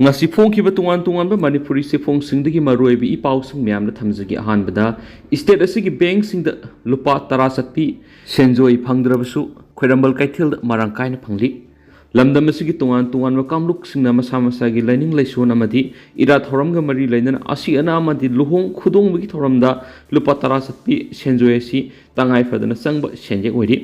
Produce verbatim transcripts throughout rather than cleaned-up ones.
ꯉꯁꯤ ꯐꯣꯡꯈꯤꯕ ꯇꯣꯉꯥꯟ ꯇꯣꯉꯥꯟꯕ ꯃꯅꯤꯄꯨꯔꯤ ꯆꯦꯐꯣꯡꯁꯤꯡꯗꯒꯤ ꯃꯔꯨꯑꯣꯏꯕ ꯏ ꯄꯥꯎꯁꯤꯡ ꯃꯌꯥꯝꯗ ꯊꯝꯖꯒꯦ꯫ ꯑꯍꯥꯟꯕꯗ, ꯏꯁꯇꯦꯠ ꯑꯁꯤꯒꯤ ꯕꯦꯡꯁꯤꯡꯗ ꯂꯨꯄꯥ ꯇꯔꯥ ꯆꯠꯄꯤ ꯁꯦꯟꯖꯣꯏ ꯐꯪꯗ꯭ꯔꯕꯁꯨ ꯈ꯭ꯋꯥꯏꯔꯝꯕꯟ ꯀꯩꯊꯦꯜꯗ ꯃꯔꯥꯡ ꯀꯥꯏꯅ ꯐꯪꯂꯤ꯫ ꯂꯝꯗꯝ ꯑꯁꯤꯒꯤ ꯇꯣꯉꯥꯟ ꯇꯣꯉꯥꯟꯕ ꯀꯥꯡꯂꯨꯞꯁꯤꯡꯅ ꯃꯁꯥ ꯃꯁꯥꯒꯤ ꯂꯥꯏꯅꯤꯡ ꯂꯥꯏꯁꯣꯟ ꯑꯃꯗꯤ ꯏꯔꯥꯠ ꯊꯧꯔꯝꯒ ꯃꯔꯤ ꯂꯩꯅꯅ ꯑꯁꯤ ꯑꯅꯥ ꯑꯃꯗꯤ ꯂꯨꯍꯣꯡ ꯈꯨꯗꯣꯡꯕꯒꯤ ꯊꯧꯔꯝꯗ ꯂꯨꯄꯥ ꯇꯔꯥ ꯆꯠꯄꯤ ꯁꯦꯟꯖꯣꯏ ꯑꯁꯤ ꯇꯉꯥꯏ ꯐꯗꯅ ꯆꯪꯕ ꯁꯦꯟꯌꯦꯛ ꯑꯣꯏꯔꯤ꯫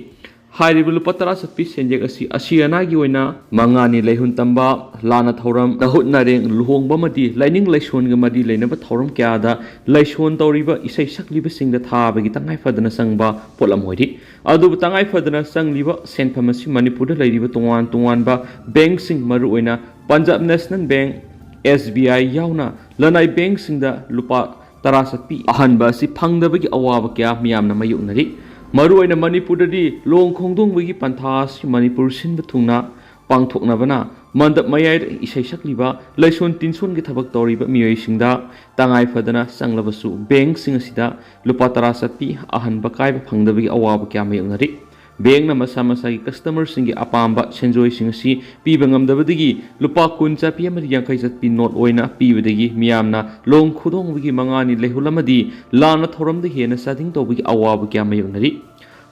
ꯍꯥꯏꯔꯤꯕ ꯂꯨꯄꯥ ꯇꯔꯥ ꯆꯠꯄꯤ ꯁꯦꯟꯌꯦꯛ ꯑꯁꯤ ꯑꯁꯤ ꯑꯅꯥꯒꯤ ꯑꯣꯏꯅ ꯃꯉꯥꯅꯤ ꯂꯩꯍꯨꯟ ꯇꯝꯕ, ꯂꯥꯟꯅ ꯊꯧꯔꯝ, ꯅꯍꯨꯠ ꯅꯔꯦꯡ, ꯂꯨꯍꯣꯡꯕ ꯑꯃꯗꯤ ꯂꯥꯏꯅꯤꯡ ꯂꯥꯏꯁꯣꯟꯒ ꯃꯔꯤ ꯂꯩꯅꯕ ꯊꯧꯔꯝ ꯀꯌꯥꯗ ꯂꯥꯏꯁꯣꯟ ꯇꯧꯔꯤꯕ ꯏꯁꯩ ꯁꯛꯂꯤꯕꯁꯤꯡꯗ ꯊꯥꯕꯒꯤ ꯇꯉꯥꯏ ꯐꯗꯅ ꯆꯪꯕ ꯄꯣꯠꯂꯝ ꯑꯣꯏꯔꯤ꯫ ꯑꯗꯨꯕꯨ ꯇꯉꯥꯏ ꯐꯗꯅ ꯆꯪꯂꯤꯕ ꯁꯦꯟꯐꯝ ꯑꯁꯤ ꯃꯅꯤꯄꯨꯔꯗ ꯂꯩꯔꯤꯕ ꯇꯣꯉꯥꯟ ꯇꯣꯉꯥꯟꯕ ꯕꯦꯡꯁꯤꯡ, ꯃꯔꯨꯑꯣꯏꯅ ꯄꯟꯖꯥꯕ ꯅꯦꯁꯅꯦꯜ ꯕꯦꯡ, ꯑꯦꯁ ꯕꯤ ꯑꯥꯏ ꯌꯥꯎꯅ ꯂꯅꯥꯏ ꯕꯦꯡꯁꯤꯡꯗ ꯂꯨꯄꯥ ꯇꯔꯥ ꯆꯠꯄꯤ ꯑꯍꯟꯕ ꯑꯁꯤ ꯐꯪꯗꯕꯒꯤ ꯑꯋꯥꯕ ꯀꯌꯥ ꯃꯤꯌꯥꯝꯅ ꯃꯥꯌꯣꯛꯅꯔꯤ꯫ ꯃꯔꯨꯑꯣꯏꯅ ꯃꯅꯤꯄꯨꯔꯗꯗꯤ ꯂꯨꯍꯣꯡ ꯈꯣꯡꯗꯣꯡꯕꯒꯤ ꯄꯟꯊꯥ ꯑꯁꯤ ꯃꯅꯤꯄꯨꯔ ꯁꯤꯟꯕ ꯊꯨꯡꯅ ꯄꯥꯡꯊꯣꯛꯅꯕꯅ ꯃꯟꯗꯞ ꯃꯌꯥꯏꯗ ꯏꯁꯩ ꯁꯛꯂꯤꯕ, ꯂꯥꯏꯁꯣꯟ ꯇꯤꯟꯁꯣꯟꯒꯤ ꯊꯕꯛ ꯇꯧꯔꯤꯕ ꯃꯤꯑꯣꯏꯁꯤꯡꯗ ꯇꯉꯥꯏ ꯐꯗꯅ ꯆꯪꯂꯕꯁꯨ ꯕꯦꯡꯁꯤꯡ ꯑꯁꯤꯗ ꯂꯨꯄꯥ ꯇꯔꯥ ꯆꯠꯄꯤ ꯑꯍꯟꯕ ꯀꯥꯏꯕ ꯐꯪꯗꯕꯒꯤ ꯑꯋꯥꯕ ꯀꯌꯥ ꯃꯥꯌꯣꯛꯅꯔꯤ꯫ ꯕꯦꯡꯅ ꯃꯁꯥ ꯃꯁꯥꯒꯤ ꯀꯁꯇꯃꯔꯁꯤꯡꯒꯤ ꯑꯄꯥꯝꯕ ꯁꯦꯟꯖꯣꯏꯁꯤꯡ ꯑꯁꯤ ꯄꯤꯕ ꯉꯝꯗꯕꯗꯒꯤ ꯂꯨꯄꯥ ꯀꯨꯟ ꯆꯠꯄꯤ ꯑꯃꯗꯤ ꯌꯥꯡꯈꯩ ꯆꯠꯄꯤ ꯅꯣꯠ ꯑꯣꯏꯅ ꯄꯤꯕꯗꯒꯤ ꯃꯤꯌꯥꯝꯅ ꯂꯨꯍꯣꯡ ꯈꯨꯗꯣꯡꯕꯒꯤ ꯃꯉꯥꯅꯤ ꯂꯩꯍꯨꯜ ꯑꯃꯗꯤ ꯂꯥꯟꯅ ꯊꯧꯔꯝꯗ ꯍꯦꯟꯅ ꯆꯥꯗꯤꯡ ꯇꯧꯕꯒꯤ ꯑꯋꯥꯕ ꯀꯌꯥ ꯃꯥꯌꯣꯛꯅꯔꯤ꯫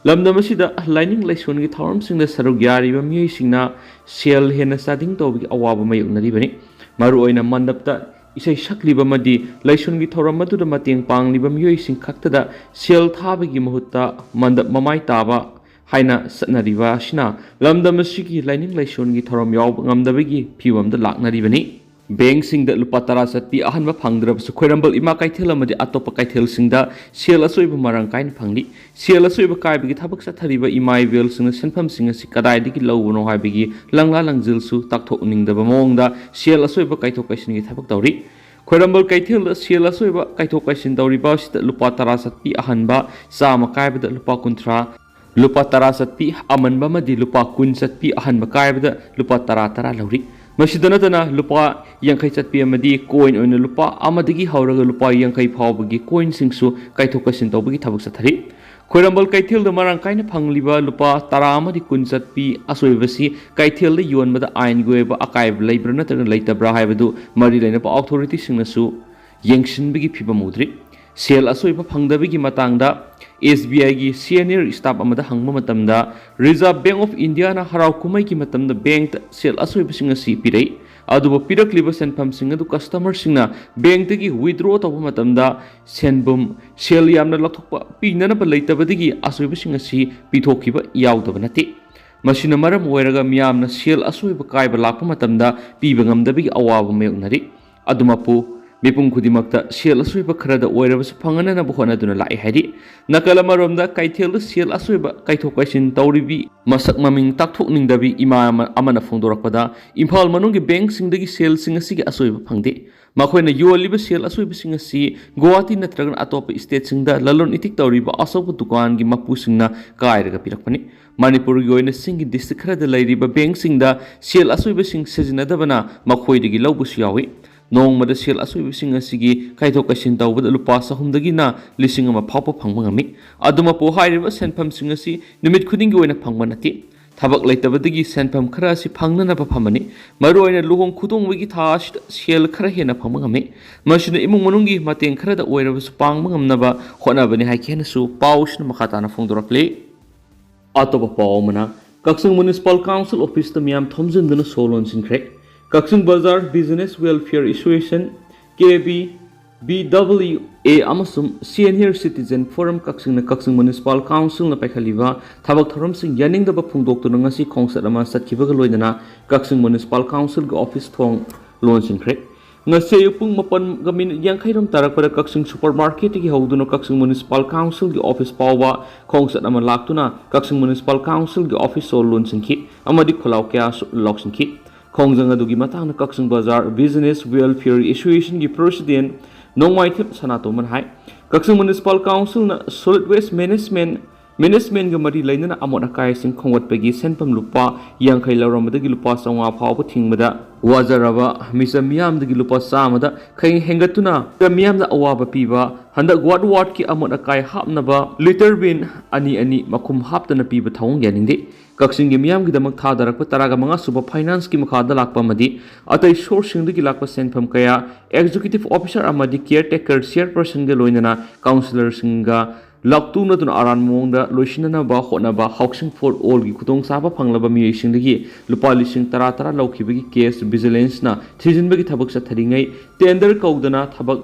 ꯂꯝꯗꯝ ꯑꯁꯤꯗ ꯂꯥꯏꯅꯤꯡ ꯂꯥꯏꯁꯣꯟꯒꯤ ꯊꯧꯔꯝꯁꯤꯡꯗ ꯁꯔꯨꯛ ꯌꯥꯔꯤꯕ ꯃꯤꯑꯣꯏꯁꯤꯡꯅ ꯁꯦꯜ ꯍꯦꯟꯅ ꯆꯥꯗꯤꯡ ꯇꯧꯕꯒꯤ ꯑꯋꯥꯕ ꯃꯥꯌꯣꯛꯅꯔꯤꯕꯅꯤ꯫ ꯃꯔꯨꯑꯣꯏꯅ ꯃꯟꯗꯞꯇ ꯏꯁꯩ ꯁꯛꯂꯤꯕ ꯑꯃꯗꯤ ꯂꯥꯏꯁꯣꯟꯒꯤ ꯊꯧꯔꯝ ꯑꯗꯨꯗ ꯃꯇꯦꯡ ꯄꯥꯡꯂꯤꯕ ꯃꯤꯑꯣꯏꯁꯤꯡ ꯈꯛꯇꯗ ꯁꯦꯜ ꯊꯥꯕꯒꯤ ꯃꯍꯨꯠꯇ ꯃꯟꯗꯞ ꯃꯃꯥꯏ ꯇꯥꯕ ꯍꯥꯏꯅ ꯆꯠꯅꯔꯤꯕ ꯑꯁꯤꯅ ꯂꯝꯗꯝ ꯑꯁꯤꯒꯤ ꯂꯥꯏꯅꯤꯡ ꯂꯥꯏꯁꯣꯟꯒꯤ ꯊꯧꯔꯝ ꯌꯥꯎꯕ ꯉꯝꯗꯕꯒꯤ ꯐꯤꯕꯝꯗ ꯂꯥꯛꯅꯔꯤꯕꯅꯤ꯫ ꯕꯦꯡꯁꯤꯡꯗ ꯂꯨꯄꯥ ꯇꯔꯥ ꯆꯠꯄꯤ ꯑꯍꯟꯕ ꯐꯪꯗ꯭ꯔꯕꯁꯨ ꯈ꯭ꯋꯥꯏꯔꯝꯕꯟ ꯏꯃꯥ ꯀꯩꯊꯦꯜ ꯑꯃꯗꯤ ꯑꯇꯣꯞꯄ ꯀꯩꯊꯦꯜꯁꯤꯡꯗ ꯁꯦꯜ ꯑꯆꯣꯏꯕ ꯃꯔꯥꯡ ꯀꯥꯏꯅ ꯐꯪꯂꯤ꯫ ꯁꯦꯜ ꯑꯆꯣꯏꯕ ꯀꯥꯏꯕꯒꯤ ꯊꯕꯛ ꯆꯠꯊꯔꯤꯕ ꯏꯃꯥ ꯏꯕꯦꯜꯁꯤꯡꯅ ꯁꯦꯟꯐꯝꯁꯤꯡ ꯑꯁꯤ ꯀꯗꯥꯏꯗꯒꯤ ꯂꯧꯕꯅꯣ ꯍꯥꯏꯕꯒꯤ ꯂꯪꯂꯥ ꯂꯪꯖꯤꯜꯁꯨ ꯇꯥꯛꯊꯣꯛꯅꯤꯡꯗꯕ ꯃꯑꯣꯡꯗ ꯁꯦꯜ ꯑꯆꯣꯏꯕ ꯀꯥꯏꯊꯣꯛ ꯀꯥꯏꯁꯤꯟꯒꯤ ꯊꯕꯛ ꯇꯧꯔꯤ꯫ ꯈ꯭ꯋꯥꯏꯔꯝꯕꯟ ꯀꯩꯊꯦꯜꯗ ꯁꯦꯜ ꯑꯆꯣꯏꯕ ꯀꯥꯏꯊꯣꯛ ꯀꯥꯏꯁꯤꯟ ꯇꯧꯔꯤꯕ ꯑꯁꯤꯗ ꯂꯨꯄꯥ ꯇꯔꯥ ꯆꯠꯄꯤ ꯑꯍꯟꯕ, ꯆꯥꯝꯃ ꯀꯥꯏꯕꯗ ꯂꯨꯄꯥ ꯀꯨꯟꯊ꯭ꯔꯥ, ꯂꯨꯄꯥ ꯇꯔꯥ ꯆꯠꯄꯤ ꯑꯃꯟꯕ ꯑꯃꯗꯤ ꯂꯨꯄꯥ ꯀꯨꯟ ꯆꯠꯄꯤ ꯑꯍꯟꯕ ꯀꯥꯏꯕꯗ ꯂꯨꯄꯥ ꯇꯔꯥ ꯇꯔꯥ ꯂꯧꯔꯤ꯫ ꯃꯁꯤꯗ ꯅꯠꯇꯅ ꯂꯨꯄꯥ ꯌꯥꯡꯈꯩ ꯆꯠꯄꯤ ꯑꯃꯗꯤ ꯀꯣꯏꯟ ꯑꯣꯏꯅ ꯂꯨꯄꯥ ꯑꯃꯗꯒꯤ ꯍꯧꯔꯒ ꯂꯨꯄꯥ ꯌꯥꯡꯈꯩ ꯐꯥꯎꯕꯒꯤ ꯀꯣꯏꯟꯁꯤꯡꯁꯨ ꯀꯥꯏꯊꯣꯛ ꯀꯥꯏꯁꯤꯟ ꯇꯧꯕꯒꯤ ꯊꯕꯛ ꯆꯠꯊꯔꯤ꯫ ꯈ꯭ꯋꯥꯏꯔꯝꯕꯟ ꯀꯩꯊꯦꯜꯗ ꯃꯔꯥꯡ ꯀꯥꯏꯅ ꯐꯪꯂꯤꯕ ꯂꯨꯄꯥ ꯇꯔꯥ ꯑꯃꯗꯤ ꯀꯨꯟ ꯆꯠꯄꯤ ꯑꯁꯣꯏꯕꯁꯤ ꯀꯩꯊꯦꯜꯗ ꯌꯣꯟꯕꯗ ꯑꯥꯏꯟꯒꯤ ꯑꯣꯏꯕ ꯑꯀꯥꯏꯕ ꯂꯩꯕ꯭ꯔꯥ ꯅꯠꯇ꯭ꯔꯒ ꯂꯩꯇꯕ꯭ꯔꯥ ꯍꯥꯏꯕꯗꯨ ꯃꯔꯤ ꯂꯩꯅꯕ ꯑꯣꯊꯣꯔꯤꯇꯤꯁꯤꯡꯅꯁꯨ ꯌꯦꯡꯁꯤꯟꯕꯒꯤ ꯐꯤꯕꯝ ꯎꯗ꯭ꯔꯤ꯫ ꯁꯦꯜ ꯑꯁꯣꯏꯕ ꯐꯪꯗꯕꯒꯤ ꯃꯇꯥꯡꯗ ꯑꯦꯁ ꯕꯤ ꯑꯥꯏꯒꯤ ꯁꯤꯅꯤꯌꯔ ꯁ꯭ꯇꯥꯐ ꯑꯃꯗ ꯍꯪꯕ ꯃꯇꯝꯗ, ꯔꯤꯖꯔꯚ ꯕꯦꯡꯛ ꯑꯣꯐ ꯏꯟꯗꯤꯌꯥꯅ ꯍꯔꯥꯎ ꯀꯨꯝꯍꯩꯒꯤ ꯃꯇꯝꯗ ꯕꯦꯡꯛꯇ ꯁꯦꯜ ꯑꯁꯣꯏꯕꯁꯤꯡ ꯑꯁꯤ ꯄꯤꯔꯛꯏ, ꯑꯗꯨꯕꯨ ꯄꯤꯔꯛꯂꯤꯕ ꯁꯦꯟꯐꯝꯁꯤꯡ ꯑꯗꯨ ꯀꯁꯇꯃꯔꯁꯤꯡꯅ ꯕꯦꯡꯛꯇꯒꯤ ꯋꯤꯗ꯭ꯔꯣ ꯇꯧꯕ ꯃꯇꯝꯗ ꯁꯦꯟꯕꯨꯝ, ꯁꯦꯜ ꯌꯥꯝꯅ ꯂꯧꯊꯣꯛꯄ ꯄꯤꯅꯅꯕ ꯂꯩꯇꯕꯗꯒꯤ ꯑꯁꯣꯏꯕꯁꯤꯡ ꯑꯁꯤ ꯄꯤꯊꯣꯛꯈꯤꯕ ꯌꯥꯎꯗꯕ ꯅꯠꯇꯦ꯫ ꯃꯁꯤꯅ ꯃꯔꯝ ꯑꯣꯏꯔꯒ ꯃꯤꯌꯥꯝꯅ ꯁꯦꯜ ꯑꯁꯣꯏꯕ ꯀꯥꯏꯕ ꯂꯥꯛꯄ ꯃꯇꯝꯗ ꯄꯤꯕ ꯉꯝꯗꯕꯒꯤ ꯑꯋꯥꯕ ꯃꯥꯌꯣꯛꯅꯔꯤ꯫ ꯑꯗꯨꯃꯛꯄꯨ, ꯃꯤꯄꯨꯝ ꯈꯨꯗꯤꯡꯃꯛꯇ ꯁꯦꯜ ꯑꯁꯣꯏꯕ ꯈꯔꯗ ꯑꯣꯏꯔꯕꯁꯨ ꯐꯪꯍꯟꯅꯅꯕ ꯍꯣꯠꯅꯗꯨꯅ ꯂꯥꯛꯏ ꯍꯥꯏꯔꯤ꯫ ꯅꯥꯀꯜ ꯑꯃꯔꯣꯝꯗ, ꯀꯩꯊꯦꯜꯗ ꯁꯦꯜ ꯑꯁꯣꯏꯕ ꯀꯥꯏꯊꯣꯛ ꯀꯥꯏꯁꯤꯟ ꯇꯧꯔꯤꯕꯤ, ꯃꯁꯛ ꯃꯃꯤꯡ ꯇꯥꯛꯊꯣꯛꯅꯤꯡꯗꯕꯤ ꯏꯃꯥ ꯑꯃ, ꯑꯃꯅ ꯐꯣꯡꯗꯣꯔꯛꯄꯗ, ꯏꯝꯐꯥꯜ ꯃꯅꯨꯡꯒꯤ ꯕꯦꯡꯛꯁꯤꯡꯗꯒꯤ ꯁꯦꯜꯁꯤꯡ ꯑꯁꯤꯒꯤ ꯑꯁꯣꯏꯕ ꯐꯪꯗꯦ꯫ ꯃꯈꯣꯏꯅ ꯌꯣꯜꯂꯤꯕ ꯁꯦꯜ ꯑꯁꯣꯏꯕꯁꯤꯡ ꯑꯁꯤ ꯒꯨꯋꯥꯍꯥꯇꯤ ꯅꯠꯇ꯭ꯔꯒꯅ ꯑꯇꯣꯞꯄ ꯁ꯭ꯇꯦꯠꯁꯤꯡꯗ ꯂꯂꯣꯟ ꯏꯇꯤꯛ ꯇꯧꯔꯤꯕ ꯑꯆꯧꯕ ꯗꯨꯀꯥꯟꯒꯤ ꯃꯄꯨꯁꯤꯡꯅ ꯀꯥꯏꯔꯒ ꯄꯤꯔꯛꯄꯅꯤ꯫ ꯃꯅꯤꯄꯨꯔꯒꯤ ꯑꯣꯏꯅ ꯆꯤꯡꯒꯤ ꯗꯤꯁꯇ꯭ꯔꯤꯛ ꯈꯔꯗ ꯂꯩꯔꯤꯕ ꯕꯦꯡꯛꯁꯤꯡꯗ ꯁꯦꯜ ꯑꯁꯣꯏꯕꯁꯤꯡ ꯁꯤꯖꯤꯟꯅꯗꯕꯅ ꯃꯈꯣꯏꯗꯒꯤ ꯂꯧꯕꯁꯨ ꯌꯥꯎꯏ꯫ ꯅꯣꯡꯃꯗ ꯁꯦꯜ ꯑꯁꯣꯏꯕꯁꯤꯡ ꯑꯁꯤꯒꯤ ꯀꯥꯏꯊꯣꯛ ꯀꯥꯏꯁꯤꯟ ꯇꯧꯕꯗ ꯂꯨꯄꯥ ꯆꯍꯨꯝꯗꯒꯤꯅ ꯂꯤꯁꯤꯡ ꯑꯃ ꯐꯥꯎꯕ ꯐꯪꯕ ꯉꯝꯃꯤ꯫ ꯑꯗꯨꯃꯛꯄꯨ, ꯍꯥꯏꯔꯤꯕ ꯁꯦꯟꯐꯝꯁꯤꯡ ꯑꯁꯤ ꯅꯨꯃꯤꯠ ꯈꯨꯗꯤꯡꯒꯤ ꯑꯣꯏꯅ ꯐꯪꯕ ꯅꯠꯇꯦ꯫ ꯊꯕꯛ ꯂꯩꯇꯕꯗꯒꯤ ꯁꯦꯟꯐꯝ ꯈꯔ ꯑꯁꯤ ꯐꯪꯅꯅꯕ ꯐꯝꯕꯅꯤ꯫ ꯃꯔꯨꯑꯣꯏꯅ ꯂꯨꯍꯣꯡ ꯈꯨꯗꯣꯡꯕꯒꯤ ꯊꯥ ꯑꯁꯤꯗ ꯁꯦꯜ ꯈꯔ ꯍꯦꯟꯅ ꯐꯪꯕ ꯉꯝꯃꯤ꯫ ꯃꯁꯤꯅ ꯏꯃꯨꯡ ꯃꯅꯨꯡꯒꯤ ꯃꯇꯦꯡ ꯈꯔꯗ ꯑꯣꯏꯔꯕꯁꯨ ꯄꯥꯡꯕ ꯉꯝꯅꯕ ꯍꯣꯠꯅꯕꯅꯤ ꯍꯥꯏꯈꯤ ꯍꯥꯏꯅꯁꯨ ꯄꯥꯎꯁꯤꯅ ꯃꯈꯥ ꯇꯥꯅ ꯐꯣꯡꯗꯣꯔꯛꯂꯤ꯫ ꯑꯇꯣꯞꯄ ꯄꯥꯎ ꯑꯃꯅ, ꯀꯛꯆꯤꯡ ꯃ꯭ꯌꯨꯅꯤꯁꯤꯄꯥꯜ ꯀꯥꯎꯟꯁꯤꯜ ꯑꯣꯐꯤꯁꯇ ꯃꯤꯌꯥꯝ ꯊꯣꯝꯖꯤꯟꯗꯨꯅ ꯁꯣ ꯂꯣꯟꯁꯤꯟꯈ꯭ꯔꯦ꯫ ꯀꯛꯆꯤꯡ ꯕꯖꯥꯔ ꯕꯤꯖꯤꯅꯦꯁ ꯋꯦꯜꯐꯤꯌꯔ ꯑꯦꯁꯣꯁꯤꯌꯦꯁꯟ, ꯀꯦ ꯕꯤ ꯕꯤ ꯗꯕꯜꯌꯨ ꯑꯦ ꯑꯃꯁꯨꯡ ꯁꯤꯅꯤꯌꯔ ꯁꯤꯇꯤꯖꯦꯟ ꯐꯣꯔꯝ ꯀꯛꯆꯤꯡꯅ ꯀꯛꯆꯤꯡ ꯃ꯭ꯌꯨꯅꯤꯁꯤꯄꯥꯜ ꯀꯥꯎꯟꯁꯤꯜꯅ ꯄꯥꯏꯈꯠꯂꯤꯕ ꯊꯕꯛ ꯊꯧꯔꯝꯁꯤꯡ ꯌꯥꯅꯤꯡꯗꯕ ꯐꯣꯡꯗꯣꯛꯇꯨꯅ ꯉꯁꯤ ꯈꯣꯡꯆꯠ ꯑꯃ ꯆꯠꯈꯤꯕꯒ ꯂꯣꯏꯅꯅ ꯀꯛꯆꯤꯡ ꯃ꯭ꯌꯨꯅꯤꯁꯤꯄꯥꯜ ꯀꯥꯎꯟꯁꯤꯜꯒꯤ ꯑꯣꯐꯤꯁ ꯊꯣꯡ ꯂꯣꯟꯁꯤꯟꯈ꯭ꯔꯦ꯫ ꯉꯁꯤ ꯑꯌꯨꯛ ꯄꯨꯡ ꯃꯥꯄꯟꯒ ꯃꯤꯅꯤꯠ ꯌꯥꯡꯈꯩꯔꯣꯝ ꯇꯥꯔꯛꯄꯗ ꯀꯛꯆꯤꯡ ꯁꯨꯄꯔ ꯃꯥꯔꯀꯦꯠꯇꯒꯤ ꯍꯧꯗꯨꯅ ꯀꯛꯆꯤꯡ ꯃ꯭ꯌꯨꯅꯤꯁꯤꯄꯥꯜ ꯀꯥꯎꯟꯁꯤꯜꯒꯤ ꯑꯣꯐꯤꯁ ꯐꯥꯎꯕ ꯈꯣꯡꯆꯠ ꯑꯃ ꯂꯥꯛꯇꯨꯅ ꯀꯛꯆꯤꯡ ꯃ꯭ꯌꯨꯅꯤꯁꯤꯄꯥꯜ ꯀꯥꯎꯟꯁꯤꯜꯒꯤ ꯑꯣꯐꯤꯁ ꯍꯣꯜ ꯂꯣꯟꯁꯤꯟꯈꯤ ꯑꯃꯗꯤ ꯈꯣꯜꯂꯥꯎ ꯀꯌꯥꯁꯨ ꯂꯧꯁꯤꯟꯈꯤ꯫ ꯈꯣꯡꯖꯪ ꯑꯗꯨꯒꯤ ꯃꯇꯥꯡꯗ ꯀꯛꯆꯤꯡ ꯕꯖꯥꯔ ꯕꯤꯖꯤꯅꯦꯁ ꯋꯦꯜꯐꯤꯌꯔ ꯑꯦꯁꯣꯁꯤꯌꯦꯁꯟꯒꯤ ꯄ꯭ꯔꯦꯁꯤꯗꯦꯟ ꯅꯣꯡꯃꯥꯏꯊꯦꯝ ꯁꯅꯥꯇꯣꯝꯕꯅ ꯍꯥꯏ, ꯀꯛꯆꯤꯡ ꯃ꯭ꯌꯨꯅꯤꯁꯤꯄꯥꯜ ꯀꯥꯎꯟꯁꯤꯜꯅ ꯁꯣꯂꯤꯗ ꯋꯦꯁ ꯃꯦꯅꯦꯖꯃꯦꯟ ꯃꯦꯅꯦꯖꯃꯦꯟꯒ ꯃꯔꯤ ꯂꯩꯅꯅ ꯑꯃꯣꯠ ꯑꯀꯥꯏꯁꯤꯡ ꯈꯣꯝꯒꯠꯄꯒꯤ ꯁꯦꯟꯐꯝ ꯂꯨꯄꯥ ꯌꯥꯡꯈꯩ ꯂꯧꯔꯝꯕꯗꯒꯤ ꯂꯨꯄꯥ ꯆꯥꯝꯃꯉꯥ ꯐꯥꯎꯕ ꯊꯤꯡꯕꯗ ꯋꯥꯖꯔꯕ ꯃꯤꯆꯝ ꯃꯤꯌꯥꯝꯗꯒꯤ ꯂꯨꯄꯥ ꯆꯥꯝꯃꯗ ꯈꯌꯦꯡ ꯍꯦꯟꯒꯠꯇꯨꯅ ꯃꯤꯆꯝ ꯃꯤꯌꯥꯝꯗ ꯑꯋꯥꯕ ꯄꯤꯕ, ꯍꯟꯗꯛ ꯋꯥꯔꯗ ꯋꯥꯔꯗꯀꯤ ꯑꯃꯣꯠ ꯑꯀꯥꯏ ꯍꯥꯞꯅꯕ ꯂꯤꯇꯔ ꯕꯤꯟ ꯑꯅꯤ ꯑꯅꯤ ꯃꯈꯨꯝ ꯍꯥꯞꯇꯅ ꯄꯤꯕ ꯊꯧꯑꯣꯡ ꯌꯥꯅꯤꯡꯗꯦ꯫ ꯀꯛꯆꯤꯡꯒꯤ ꯃꯤꯌꯥꯝꯒꯤꯗꯃꯛ ꯊꯥꯗꯔꯛꯄ ꯇꯔꯥꯒ ꯃꯉꯥ ꯁꯨꯕ ꯐꯥꯏꯅꯥꯟꯁꯀꯤ ꯃꯈꯥꯗ ꯂꯥꯛꯄ ꯑꯃꯗꯤ ꯑꯇꯩ ꯁꯣꯔꯁꯁꯤꯡꯗꯒꯤ ꯂꯥꯛꯄ ꯁꯦꯟꯐꯝ ꯀꯌꯥ ꯑꯦꯛꯖꯤꯀ꯭ꯌꯨꯇꯤꯚ ꯑꯣꯐꯤꯁꯥꯔ ꯑꯃꯗꯤ ꯀꯤꯌꯔ ꯇꯦꯀꯔ ꯆꯤꯌꯔꯄꯔꯁꯟꯒ ꯂꯣꯏꯅꯅ ꯀꯥꯎꯟꯁꯤꯂꯔꯁꯤꯡꯒ ꯂꯥꯎꯇꯨꯅꯗꯨꯅ ꯑꯔꯥꯟ ꯃꯑꯣꯡꯗ ꯂꯣꯏꯁꯤꯟꯅꯅꯕ ꯍꯣꯠꯅꯕ Housing for Allꯒꯤ ꯈꯨꯗꯣꯡꯆꯥꯕ ꯐꯪꯂꯕ ꯃꯤꯑꯣꯏꯁꯤꯡꯗꯒꯤ ꯂꯨꯄꯥ ꯂꯤꯁꯤꯡ ꯇꯔꯥ ꯇꯔꯥ ꯂꯧꯈꯤꯕꯒꯤ ꯀꯦꯁ ꯚꯤꯖꯤꯂꯦꯟꯁꯅ ꯊꯤꯖꯤꯟꯕꯒꯤ ꯊꯕꯛ ꯆꯠꯊꯔꯤꯉꯩ ꯇꯦꯟꯗꯔ ꯀꯧꯗꯅ ꯊꯕꯛ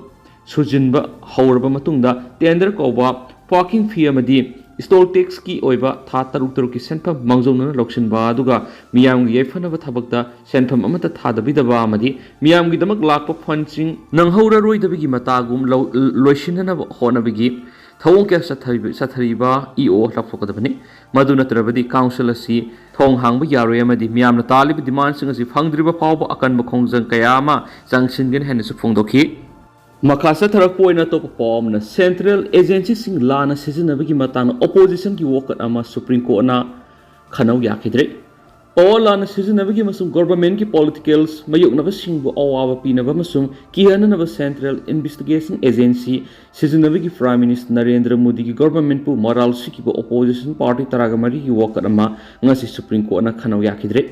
ꯁꯨꯖꯤꯟꯕ ꯍꯧꯔꯕ ꯃꯇꯨꯡꯗ ꯇꯦꯟꯗꯔ ꯀꯧꯕ, ꯄꯥꯔꯀꯤꯡ ꯐꯤ ꯑꯃꯗꯤ ꯏꯁꯇꯣꯜ ꯇꯦꯛꯁꯀꯤ ꯑꯣꯏꯕ ꯊꯥ ꯇꯔꯨꯛ ꯇꯔꯨꯛꯀꯤ ꯁꯦꯟꯐꯝ ꯃꯥꯡꯖꯧꯅꯅ ꯂꯧꯁꯤꯟꯕ, ꯑꯗꯨꯒ ꯃꯤꯌꯥꯝꯒꯤ ꯌꯥꯏꯐꯅꯕ ꯊꯕꯛꯇ ꯁꯦꯟꯐꯝ ꯑꯃꯠꯇ ꯊꯥꯗꯕꯤꯗꯕ ꯑꯃꯗꯤ ꯃꯤꯌꯥꯝꯒꯤꯗꯃꯛ ꯂꯥꯛꯄ ꯐꯟꯁꯤꯡ ꯅꯪꯍꯧꯔꯔꯣꯏꯗꯕꯒꯤ ꯃꯇꯥꯒꯨꯝ ꯂꯧ-, ꯂꯣꯏꯁꯤꯟꯅꯅꯕ ꯍꯣꯠꯅꯕꯒꯤ ꯊꯧꯑꯣꯡ ꯀꯌꯥ ꯆꯠꯊꯔꯤꯕ, ꯆꯠꯊꯔꯤꯕ ꯏ ꯑꯣ ꯂꯧꯊꯣꯛꯀꯗꯕꯅꯤ꯫ ꯃꯗꯨ ꯅꯠꯇ꯭ꯔꯕꯗꯤ ꯀꯥꯎꯟꯁꯤꯜ ꯑꯁꯤ ꯊꯣꯡ ꯍꯥꯡꯕ ꯌꯥꯔꯣꯏ ꯑꯃꯗꯤ ꯃꯤꯌꯥꯝꯅ ꯇꯥꯜꯂꯤꯕ ꯗꯤꯃꯥꯟꯁꯤꯡ ꯑꯁꯤ ꯐꯪꯗ꯭ꯔꯤꯕ ꯐꯥꯎꯕ ꯑꯀꯟꯕ ꯈꯣꯡꯖꯪ ꯀꯌꯥ ꯑꯃ ꯆꯪꯁꯤꯟꯒꯅꯤ ꯍꯥꯏꯅꯁꯨ ꯐꯣꯡꯗꯣꯛꯈꯤ꯫ ꯃꯈꯥ ꯆꯠꯊꯔꯛꯄ ꯑꯣꯏꯅ ꯑꯇꯣꯞꯄ ꯄꯥꯎ ꯑꯃꯅ, ꯁꯦꯟꯇ꯭ꯔꯦꯜ ꯑꯦꯖꯦꯟꯁꯤꯁꯤꯡ ꯂꯥꯟꯅ ꯁꯤꯖꯤꯟꯅꯕꯒꯤ ꯃꯇꯥꯡꯗ ꯑꯣꯄꯣꯖꯤꯁꯟꯒꯤ ꯋꯥꯀꯠ ꯑꯃ ꯁꯨꯄ꯭ꯔꯤꯝ ꯀꯣꯔꯠꯅ ꯈꯟꯅꯧ ꯌꯥꯈꯤꯗ꯭ꯔꯦ꯫ ꯄꯋꯥꯔ ꯂꯥꯟꯅ ꯁꯤꯖꯤꯟꯅꯕꯒꯤ ꯑꯃꯁꯨꯡ ꯒꯣꯚꯔꯟꯃꯦꯟꯠꯀꯤ ꯄꯣꯂꯤꯇꯤꯀꯦꯜꯁ ꯃꯥꯌꯣꯛꯅꯕꯁꯤꯡꯕꯨ ꯑꯋꯥꯕ ꯄꯤꯅꯕ ꯑꯃꯁꯨꯡ ꯀꯤꯍꯟꯅꯅꯕ ꯁꯦꯟꯇ꯭ꯔꯦꯜ ꯏꯟꯚꯦꯁꯇꯤꯒꯦꯁꯟ ꯑꯦꯖꯦꯟꯁꯤ ꯁꯤꯖꯤꯟꯅꯕꯒꯤ ꯄ꯭ꯔꯥꯏꯝ ꯃꯤꯅꯤꯁꯇꯔ ꯅꯔꯦꯟꯗ꯭ꯔ ꯃꯣꯗꯤꯒꯤ ꯒꯣꯚꯔꯟꯃꯦꯟꯠꯄꯨ ꯃꯔꯥꯜ ꯁꯤꯈꯤꯕ ꯑꯣꯄꯣꯖꯤꯁꯟ ꯄꯥꯔꯇꯤ ꯇꯔꯥꯒ ꯃꯔꯤꯒꯤ ꯋꯥꯀꯠ ꯑꯃ ꯉꯁꯤ ꯁꯨꯄ꯭ꯔꯤꯝ ꯀꯣꯔꯠꯅ ꯈꯟꯅꯧ ꯌꯥꯈꯤꯗ꯭ꯔꯦ꯫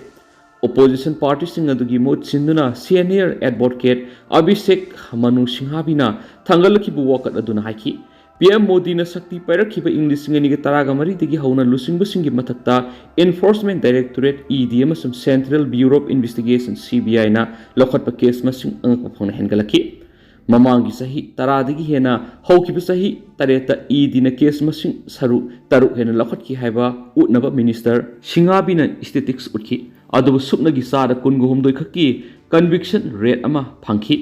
ꯑꯣꯄꯣꯖꯤꯁꯟ ꯄꯥꯔꯇꯤꯁꯤꯡ ꯑꯗꯨꯒꯤ ꯃꯍꯨꯠ ꯁꯤꯟꯗꯨꯅ ꯁꯦꯅꯤꯌꯔ ꯑꯦꯗꯚꯣꯀꯦꯠ ꯑꯚꯤꯁꯦꯛ ꯃꯅꯨ ꯁꯤꯡꯍꯥꯕꯤꯅ ꯊꯥꯡꯒꯠꯂꯛꯈꯤꯕ ꯋꯥꯀꯠ ꯑꯗꯨꯅ ꯍꯥꯏꯈꯤ, ꯄꯤ ꯑꯦꯝ ꯃꯣꯗꯤꯅ ꯁꯛꯇꯤ ꯄꯥꯏꯔꯛꯈꯤꯕ ꯏꯪ ꯂꯤꯁꯤꯡ ꯑꯅꯤꯒ ꯇꯔꯥꯒ ꯃꯔꯤꯗꯒꯤ ꯍꯧꯅ ꯂꯨꯆꯤꯡꯕꯁꯤꯡꯒꯤ ꯃꯊꯛꯇ ꯏꯟꯐꯣꯔꯁꯃꯦꯟꯠ ꯗꯥꯏꯔꯦꯛꯇꯣꯔꯦꯠ, ꯏ ꯗꯤ, ꯑꯃꯁꯨꯡ central bureau of investigation, C B ꯑꯥꯏꯅ ꯂꯧꯈꯠꯄ ꯀꯦꯁ ꯃꯁꯤꯡ ꯑꯉꯛꯄ ꯐꯪꯅ ꯍꯦꯟꯒꯠꯂꯛꯈꯤ꯫ ꯃꯃꯥꯡꯒꯤ ꯆꯍꯤ ꯇꯔꯥꯗꯒꯤ ꯍꯦꯟꯅ ꯍꯧꯈꯤꯕ ꯆꯍꯤ ꯇꯔꯦꯠꯇ ꯏ ꯗꯤꯅ ꯀꯦꯁ ꯃꯁꯤꯡ ꯁꯔꯨꯛ ꯇꯔꯨꯛ ꯍꯦꯟꯅ ꯂꯧꯈꯠꯈꯤ ꯍꯥꯏꯕ ꯎꯠꯅꯕ ꯃꯤꯅꯤꯁꯇꯔ ꯁꯤꯡꯍꯥꯕꯤꯅ ꯁ꯭ꯇꯦꯇꯤꯁ ꯎꯠꯈꯤ꯫ ꯑꯗꯨꯕꯨ ꯁꯨꯞꯅꯒꯤ ꯆꯥꯗ ꯀꯨꯟꯒ ꯍꯨꯝꯗꯣꯏ ꯈꯛꯀꯤ ꯀꯟꯚꯤꯛꯁꯟ ꯔꯦꯠ ꯑꯃ ꯐꯪꯈꯤ꯫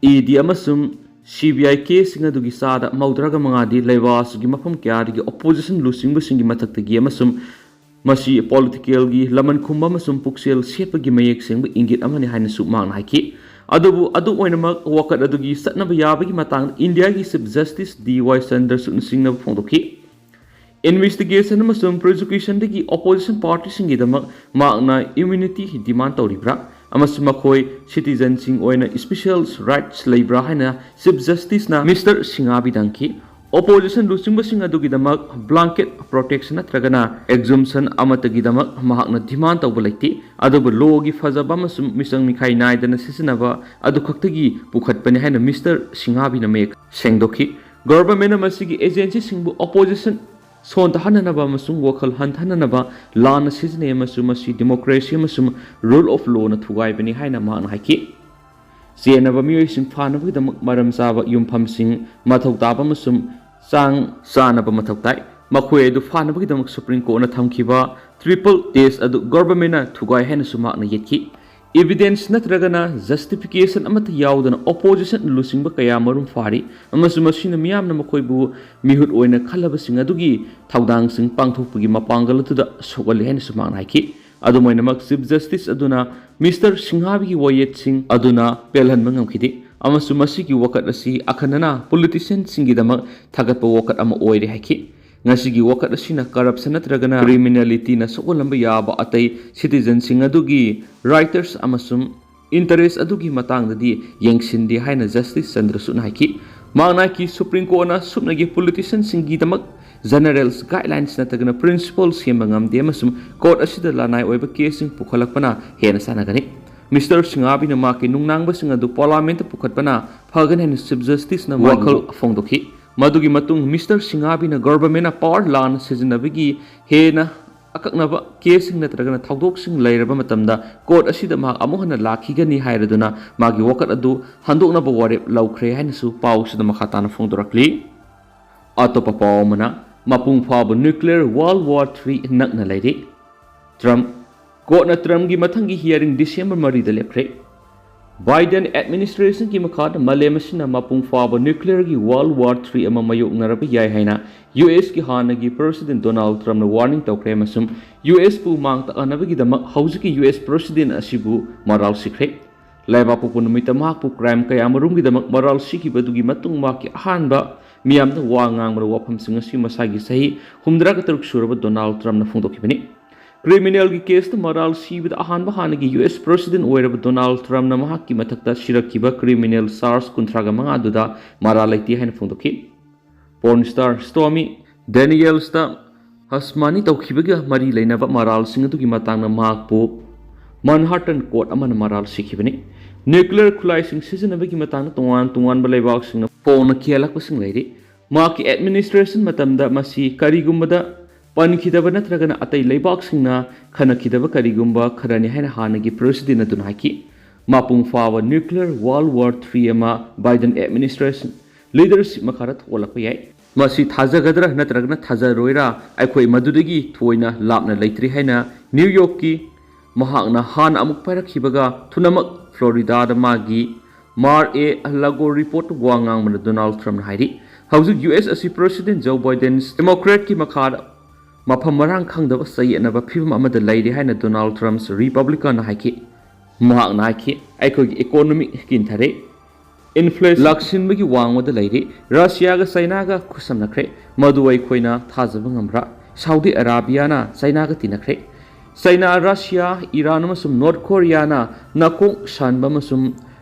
ꯏ ꯗꯤ ꯑꯃꯁꯨꯡ ꯁꯤ ꯕꯤ ꯑꯥꯏ ꯀꯦꯁꯁꯤꯡ ꯑꯗꯨꯒꯤ ꯆꯥꯗ ꯃꯧꯗ꯭ꯔꯥꯒ ꯃꯉꯥꯗꯤ ꯂꯩꯕꯥꯛ ꯑꯁꯤꯒꯤ ꯃꯐꯝ ꯀꯌꯥꯗꯒꯤ ꯑꯣꯄꯣꯖꯤꯁꯟ ꯂꯨꯆꯤꯡꯕꯁꯤꯡꯒꯤ ꯃꯊꯛꯇꯒꯤ ꯑꯃꯁꯨꯡ ꯃꯁꯤ ꯄꯣꯂꯤꯇꯤꯀꯦꯜꯒꯤ ꯂꯃꯟ ꯈꯨꯝꯕ ꯑꯃꯁꯨꯡ ꯄꯨꯛꯆꯦꯜ ꯁꯦꯠꯄꯒꯤ ꯃꯌꯦꯛ ꯁꯦꯡꯕ ꯏꯪꯒꯤꯠ ꯑꯃꯅꯤ ꯍꯥꯏꯅꯁꯨ ꯃꯍꯥꯛꯅ ꯍꯥꯏꯈꯤ꯫ ꯑꯗꯨꯕꯨ ꯑꯗꯨꯝ ꯑꯣꯏꯅꯃꯛ, ꯋꯥꯀꯠ ꯑꯗꯨꯒꯤ ꯆꯠꯅꯕ ꯌꯥꯕꯒꯤ ꯃꯇꯥꯡꯗ ꯏꯟꯗꯤꯌꯥꯒꯤ ꯆꯤꯐ ꯖꯁꯇꯤꯁ ꯗꯤ ꯋꯥꯏ ꯆꯟꯗ꯭ꯔꯆꯨꯗꯅ ꯆꯤꯡꯅꯕ ꯐꯣꯡꯗꯣꯛꯈꯤ꯫ Investigation ꯑꯃꯁꯨꯡ prosecutionꯗꯒꯤ opposition partyꯁꯤꯡꯒꯤꯗꯃꯛ ꯃꯍꯥꯛꯅ immunity demand ꯇꯧꯔꯤꯕ꯭ꯔꯥ? ꯑꯃꯁꯨꯡ ꯃꯈꯣꯏ citizenꯁꯤꯡ ꯑꯣꯏꯅ special rights ꯂꯩꯕ꯭ꯔꯥ ꯍꯥꯏꯅ Chief Justiceꯅ Mister ꯁꯤꯡꯍꯥꯕꯤꯗ ꯍꯪꯈꯤ꯫ Opposition ꯂꯨꯆꯤꯡꯕꯁꯤꯡ ꯑꯗꯨꯒꯤꯗꯃꯛ blanket protection ꯅꯠꯇ꯭ꯔꯒꯅ exemption ꯑꯃꯠꯇꯒꯤꯗꯃꯛ ꯃꯍꯥꯛꯅ demand ꯇꯧꯕ ꯂꯩꯇꯦ꯫ ꯑꯗꯨꯕꯨ lawꯒꯤ ꯐꯖꯕ ꯑꯃꯁꯨꯡ ꯃꯤꯆꯪ ꯃꯤꯈꯥꯏ ꯅꯥꯏꯗꯅ ꯁꯤꯖꯤꯟꯅꯕ ꯑꯗꯨꯈꯛꯇꯒꯤ ꯄꯨꯈꯠꯄꯅꯤ ꯍꯥꯏꯅ Mister ꯁꯤꯡꯍꯥꯕꯤꯅ ꯃꯌꯦꯛ ꯁꯦꯡꯗꯣꯛꯈꯤ꯫ Governmentꯅ ꯃꯁꯤꯒꯤ agencyꯁꯤꯡꯕꯨ opposition ꯁꯣꯟꯊꯍꯟꯅꯅꯕ ꯑꯃꯁꯨꯡ ꯋꯥꯈꯜ ꯍꯟꯊꯍꯟꯅꯅꯕ ꯂꯥꯟꯅ ꯁꯤꯖꯤꯟꯅꯩ ꯑꯃꯁꯨꯡ ꯃꯁꯤ democracy ꯑꯃꯁꯨꯡ rule of lawꯅ ꯊꯨꯒꯥꯏꯕꯅꯤ ꯍꯥꯏꯅ ꯃꯍꯥꯛꯅ ꯍꯥꯏꯈꯤ꯫ ꯆꯦꯟꯅꯕ ꯃꯤꯑꯣꯏꯁꯤꯡ ꯐꯥꯅꯕꯒꯤꯗꯃꯛ ꯃꯔꯝ ꯆꯥꯕ ꯌꯨꯝꯐꯝꯁꯤꯡ, ꯃꯊꯧ ꯇꯥꯕ ꯑꯃꯁꯨꯡ ꯆꯥꯡ ꯆꯥꯅꯕ ꯃꯊꯧ ꯇꯥꯏ꯫ ꯃꯈꯣꯏ ꯑꯗꯨ ꯐꯥꯅꯕꯒꯤꯗꯃꯛ Supreme Courtꯅ ꯊꯝꯈꯤꯕ triple test ꯑꯗꯨ governmentꯅ ꯊꯨꯒꯥꯏ ꯍꯥꯏꯅꯁꯨ ꯃꯍꯥꯛꯅ ꯌꯦꯠꯈꯤ꯫ Evidence ꯅꯠꯇ꯭ꯔꯒꯅ justification ꯑꯃꯠꯇ ꯌꯥꯎꯗꯅ opposition ꯂꯨꯆꯤꯡꯕ ꯀꯌꯥ ꯃꯔꯨꯝ ꯐꯥꯔꯤ ꯑꯃꯁꯨꯡ ꯃꯁꯤꯅ ꯃꯤꯌꯥꯝꯅ ꯃꯈꯣꯏꯕꯨ ꯃꯤꯍꯨꯠ ꯑꯣꯏꯅ ꯈꯜꯂꯕꯁꯤꯡ ꯑꯗꯨꯒꯤ ꯊꯧꯗꯥꯡꯁꯤꯡ ꯄꯥꯡꯊꯣꯛꯄꯒꯤ ꯃꯄꯥꯡꯒꯜ ꯑꯗꯨꯗ ꯁꯣꯛꯍꯜꯂꯤ ꯍꯥꯏꯅꯁꯨ ꯃꯍꯥꯛꯅ ꯍꯥꯏꯈꯤ꯫ ꯑꯗꯨꯝ ꯑꯣꯏꯅꯃꯛ, Chief Justice ꯑꯗꯨꯅ Mister ꯁꯤꯡꯍꯥꯕꯤꯒꯤ ꯋꯥꯌꯦꯠꯁꯤꯡ ꯑꯗꯨꯅ ꯄꯦꯜꯍꯟꯕ ꯉꯝꯈꯤꯗꯦ ꯑꯃꯁꯨꯡ ꯃꯁꯤꯒꯤ ꯋꯥꯀꯠ ꯑꯁꯤ ꯑꯈꯟꯅꯅ politicianꯁꯤꯡꯒꯤꯗꯃꯛ ꯊꯥꯒꯠꯄ ꯋꯥꯀꯠ ꯑꯃ ꯑꯣꯏꯔꯦ ꯍꯥꯏꯈꯤ꯫ ꯉꯁꯤꯒꯤ ꯋꯥꯀꯠ ꯑꯁꯤꯅ corruption ꯅꯠꯇ꯭ꯔꯒꯅ criminalityꯅ ꯁꯣꯛꯍꯜꯂꯝꯕ ꯌꯥꯕ ꯑꯇꯩ citizenꯁꯤꯡ ꯑꯗꯨꯒꯤ rights ꯑꯃꯁꯨꯡ interest ꯑꯗꯨꯒꯤ ꯃꯇꯥꯡꯗꯗꯤ ꯌꯦꯡꯁꯤꯟꯗꯦ ꯍꯥꯏꯅ Justice ꯆꯟꯗ꯭ꯔꯆꯨꯗꯅ ꯍꯥꯏꯈꯤ꯫ ꯃꯍꯥꯛꯅ ꯍꯥꯏꯈꯤ, Supreme Courtꯅ ꯁꯨꯞꯅꯒꯤ politicianꯁꯤꯡꯒꯤꯗꯃꯛ general guidelines ꯅꯠꯇ꯭ꯔꯒꯅ principle ꯁꯦꯝꯕ ꯉꯝꯗꯦ ꯑꯃꯁꯨꯡ court ꯑꯁꯤꯗ ꯂꯅꯥꯏ ꯑꯣꯏꯕ caseꯁꯤꯡ ꯄꯨꯈꯠꯂꯛꯄꯅ ꯍꯦꯟꯅ ꯆꯥꯟꯅꯒꯅꯤ꯫ Mister ꯁꯤꯡꯍꯥꯕꯤꯅ ꯃꯍꯥꯛꯀꯤ ꯅꯨꯡꯅꯥꯡꯕꯁꯤꯡ ꯑꯗꯨ parliamentꯇ ꯄꯨꯈꯠꯄꯅ ꯐꯒꯅꯤ ꯍꯥꯏꯅ Chief Justiceꯅ ꯋꯥꯈꯜ ꯐꯣꯡꯗꯣꯛꯈꯤ꯫ ꯃꯗꯨꯒꯤ ꯃꯇꯨꯡ Mister ꯁꯤꯡꯍꯥꯕꯤꯅ governmentꯅ power ꯂꯥꯟꯅ ꯁꯤꯖꯤꯟꯅꯕꯒꯤ ꯍꯦꯟꯅ ꯑꯀꯛꯅꯕ caseꯁꯤꯡ ꯅꯠꯇ꯭ꯔꯒꯅ ꯊꯧꯗꯣꯛꯁꯤꯡ ꯂꯩꯔꯕ ꯃꯇꯝꯗ court ꯑꯁꯤꯗ ꯃꯍꯥꯛ ꯑꯃꯨꯛ ꯍꯟꯅ ꯂꯥꯛꯈꯤꯒꯅꯤ ꯍꯥꯏꯔꯗꯨꯅ ꯃꯥꯒꯤ ꯋꯥꯀꯠ ꯑꯗꯨ ꯍꯟꯗꯣꯛꯅꯕ ꯋꯥꯔꯦꯞ ꯂꯧꯈ꯭ꯔꯦ ꯍꯥꯏꯅꯁꯨ ꯄꯥꯎꯁꯤꯗ ꯃꯈꯥ ꯇꯥꯅ ꯐꯣꯡꯗꯣꯔꯛꯂꯤ꯫ ꯑꯇꯣꯞꯄ ꯄꯥꯎ ꯑꯃꯅ, ꯃꯄꯨꯡ ꯐꯥꯕ nuclear World War three ꯅꯛꯅ ꯂꯩꯔꯦ꯫ Trump, courtꯅ Trumpꯀꯤ ꯃꯊꯪꯒꯤ hearing December ꯃꯔꯤꯗ ꯂꯦꯞꯈ꯭ꯔꯦ꯫ Biden administrationꯒꯤ ꯃꯈꯥꯗ ꯃꯥꯂꯦꯝ ꯑꯁꯤꯅ ꯃꯄꯨꯡ ꯐꯥꯕ nuclearꯒꯤ World War three ꯑꯃ ꯃꯥꯌꯣꯛꯅꯔꯕ ꯌꯥꯏ ꯍꯥꯏꯅ USꯀꯤ ꯍꯥꯟꯅꯒꯤ President Donald Trumpꯅ warning ꯇꯧꯈ꯭ꯔꯦ ꯑꯃꯁꯨꯡ USꯄꯨ ꯃꯥꯡ ꯇꯥꯛꯅꯕꯒꯤꯗꯃꯛ ꯍꯧꯖꯤꯛꯀꯤ US President ꯑꯁꯤꯕꯨ ꯃꯔꯥꯜ ꯁꯤꯈ꯭ꯔꯦ꯫ ꯂꯩꯕꯥꯛꯄꯣꯛꯄ ꯅꯨꯃꯤꯠꯇ ꯃꯍꯥꯛꯄꯨ crime ꯀꯌꯥꯃꯔꯨꯝꯒꯤꯗꯃꯛ ꯃꯔꯥꯜ ꯁꯤꯈꯤꯕꯗꯨꯒꯤ ꯃꯇꯨꯡ ꯃꯍꯥꯛꯀꯤ ꯑꯍꯥꯟꯕ ꯃꯤꯌꯥꯝꯗ ꯋꯥ ꯉꯥꯡꯕꯗ ꯋꯥꯐꯝꯁꯤꯡ ꯑꯁꯤ ꯃꯁꯥꯒꯤ ꯆꯍꯤ ꯍꯨꯝꯗ꯭ꯔꯥꯒ ꯇꯔꯨꯛ ꯁꯨꯔꯕ ꯗꯣꯅꯥꯜꯗ ꯇ꯭ꯔꯝꯞꯅ ꯐꯣꯡꯗꯣꯛꯈꯤꯕꯅꯤ꯫ ꯀ꯭ꯔꯤꯃꯤꯅꯦꯜꯒꯤ ꯀꯦꯁꯇ ꯃꯔꯥꯜ ꯁꯤꯕꯗ ꯑꯍꯥꯟꯕ ꯍꯥꯟꯅꯒꯤ ꯌꯨ ꯑꯦꯁ ꯄ꯭ꯔꯦꯁꯤꯗꯦꯟꯠ ꯑꯣꯏꯔꯕ ꯗꯣꯅꯥꯜꯗ ꯇ꯭ꯔꯝꯞꯅ ꯃꯍꯥꯛꯀꯤ ꯃꯊꯛꯇ ꯁꯤꯔꯛꯈꯤꯕ ꯀ꯭ꯔꯤꯃꯤꯅꯦꯜ ꯆꯥꯔꯖ ꯀꯨꯟꯊ꯭ꯔꯥꯒ ꯃꯉꯥ ꯑꯗꯨꯗ ꯃꯔꯥꯜ ꯂꯩꯇꯦ ꯍꯥꯏꯅ ꯐꯣꯡꯗꯣꯛꯈꯤ꯫ ꯄꯣꯔꯟ ꯁ꯭ꯇꯥꯔ ꯁ꯭ꯇꯣꯔꯃꯤ ꯗꯦꯅꯤꯌꯦꯜꯁꯇ ꯍꯁꯃꯥꯅꯤ ꯇꯧꯈꯤꯕꯒ ꯃꯔꯤ ꯂꯩꯅꯕ ꯃꯔꯥꯜꯁꯤꯡ ꯑꯗꯨꯒꯤ ꯃꯇꯥꯡꯗ ꯃꯍꯥꯛꯄꯨ ꯃꯟꯍꯥꯇꯟ ꯀꯣꯔꯠ ꯑꯃꯅ ꯃꯔꯥꯜ ꯁꯤꯈꯤꯕꯅꯤ꯫ ꯅ꯭ꯌꯨꯀ꯭ꯂꯤꯌꯔ ꯈꯨꯠꯂꯥꯏꯁꯤꯡ ꯁꯤꯖꯤꯟꯅꯕꯒꯤ ꯃꯇꯥꯡꯗ ꯇꯣꯉꯥꯟ ꯇꯣꯉꯥꯟꯕ ꯂꯩꯕꯥꯛꯁꯤꯡꯅ ꯐꯣꯡꯅ ꯈꯦꯜꯂꯛꯄꯁꯤꯡ ꯂꯩꯔꯤ꯫ ꯃꯍꯥꯛꯀꯤ ꯑꯦꯗꯃꯤꯅꯤꯁꯇ꯭ꯔꯦꯁꯟ ꯃꯇꯝꯗ ꯃꯁꯤ ꯀꯔꯤꯒꯨꯝꯕꯗ ꯄꯟꯈꯤꯗꯕ ꯅꯠꯇ꯭ꯔꯒꯅ ꯑꯇꯩ ꯂꯩꯕꯥꯛꯁꯤꯡꯅ ꯈꯟꯅꯈꯤꯗꯕ ꯀꯔꯤꯒꯨꯝꯕ ꯈꯔꯅꯤ ꯍꯥꯏꯅ ꯍꯥꯟꯅꯒꯤ ꯄ꯭ꯔꯦꯁꯤꯗꯦꯟꯠ ꯑꯗꯨꯅ ꯍꯥꯏꯈꯤ꯫ ꯃꯄꯨꯡ ꯐꯥꯕ ꯅ꯭ꯌꯨꯀ꯭ꯂꯤꯌꯔ ꯋꯥꯔꯜꯗ ꯋꯥꯔ ꯊ꯭ꯔꯤ ꯑꯃ ꯕꯥꯏꯗꯟ ꯑꯦꯗꯃꯤꯅꯤꯁꯇ꯭ꯔꯦꯁꯟ ꯂꯤꯗꯔꯁꯤꯞ ꯃꯈꯥꯗ ꯊꯣꯛꯍꯜꯂꯛꯄ ꯌꯥꯏ꯫ ꯃꯁꯤ ꯊꯥꯖꯒꯗ꯭ꯔꯥ ꯅꯠꯇ꯭ꯔꯒꯅ ꯊꯥꯖꯔꯣꯏꯔꯥ, ꯑꯩꯈꯣꯏ ꯃꯗꯨꯗꯒꯤ ꯊꯣꯏꯅ ꯂꯥꯞꯅ ꯂꯩꯇ꯭ꯔꯤ ꯍꯥꯏꯅ ꯅ꯭ꯌꯨ ꯌꯣꯔꯛꯀꯤ ꯃꯍꯥꯛꯅ ꯍꯥꯟꯅ ꯑꯃꯨꯛ ꯄꯥꯏꯔꯛꯈꯤꯕꯒ ꯊꯨꯅꯃꯛ ꯐ꯭ꯂꯣꯔꯤꯗꯥꯗ ꯃꯥꯒꯤ ꯃꯥꯔ ꯑꯦ ꯂꯥꯒꯣ ꯔꯤꯄꯣꯔꯠꯇ ꯋꯥ ꯉꯥꯡꯕꯅ ꯗꯣꯅꯥꯜꯗ ꯇ꯭ꯔꯝꯞꯅ ꯍꯥꯏꯔꯤ꯫ ꯍꯧꯖꯤꯛ ꯌꯨ ꯑꯦꯁ ꯑꯁꯤ ꯄ꯭ꯔꯦꯁꯤꯗꯦꯟꯠ ꯖꯣ ꯕꯥꯏꯗꯦꯟ ꯗꯦꯃꯣꯀ꯭ꯔꯦꯠꯀꯤ ꯃꯈꯥꯗ ꯃꯐꯝ ꯃꯔꯥꯡ ꯈꯪꯗꯕ ꯆꯌꯦꯠꯅꯕ ꯐꯤꯕꯝ ꯑꯃꯗ ꯂꯩꯔꯤ ꯍꯥꯏꯅ ꯗꯣꯅꯥꯜꯗ ꯇ꯭ꯔꯝꯞ ꯔꯤꯄꯕ꯭ꯂꯤꯀꯟꯅ ꯍꯥꯏꯈꯤ꯫ ꯃꯍꯥꯛꯅ ꯍꯥꯏꯈꯤ, "ꯑꯩꯈꯣꯏꯒꯤ ꯏꯀꯣꯅꯣꯃꯤ ꯀꯤꯟꯊꯔꯦ, ꯏꯟꯐ꯭ꯂꯦꯁꯟ ꯂꯥꯛꯁꯤꯟꯕꯒꯤ ꯋꯥꯡꯃꯗ ꯂꯩꯔꯤ, ꯔꯁꯤꯌꯥꯒ ꯆꯩꯅꯥꯒ ꯈꯨꯠꯁꯝꯅꯈ꯭ꯔꯦ, ꯃꯗꯨ ꯑꯩꯈꯣꯏꯅ ꯊꯥꯖꯕ ꯉꯝꯕ꯭ꯔꯥ? ꯁꯥꯎꯗꯤ ꯑꯔꯥꯕꯤꯌꯥꯅ ꯆꯩꯅꯥꯒ ꯇꯤꯟꯅꯈ꯭ꯔꯦ, ꯆꯩꯅꯥ, ꯔꯁꯤꯌꯥ, ꯏꯔꯥꯟ ꯑꯃꯁꯨꯡ ꯅꯣꯔꯠ ꯀꯣꯔꯤꯌꯥꯅ ꯅꯥꯀꯣꯡ ꯁꯥꯟꯕ ꯑꯃꯁꯨꯡ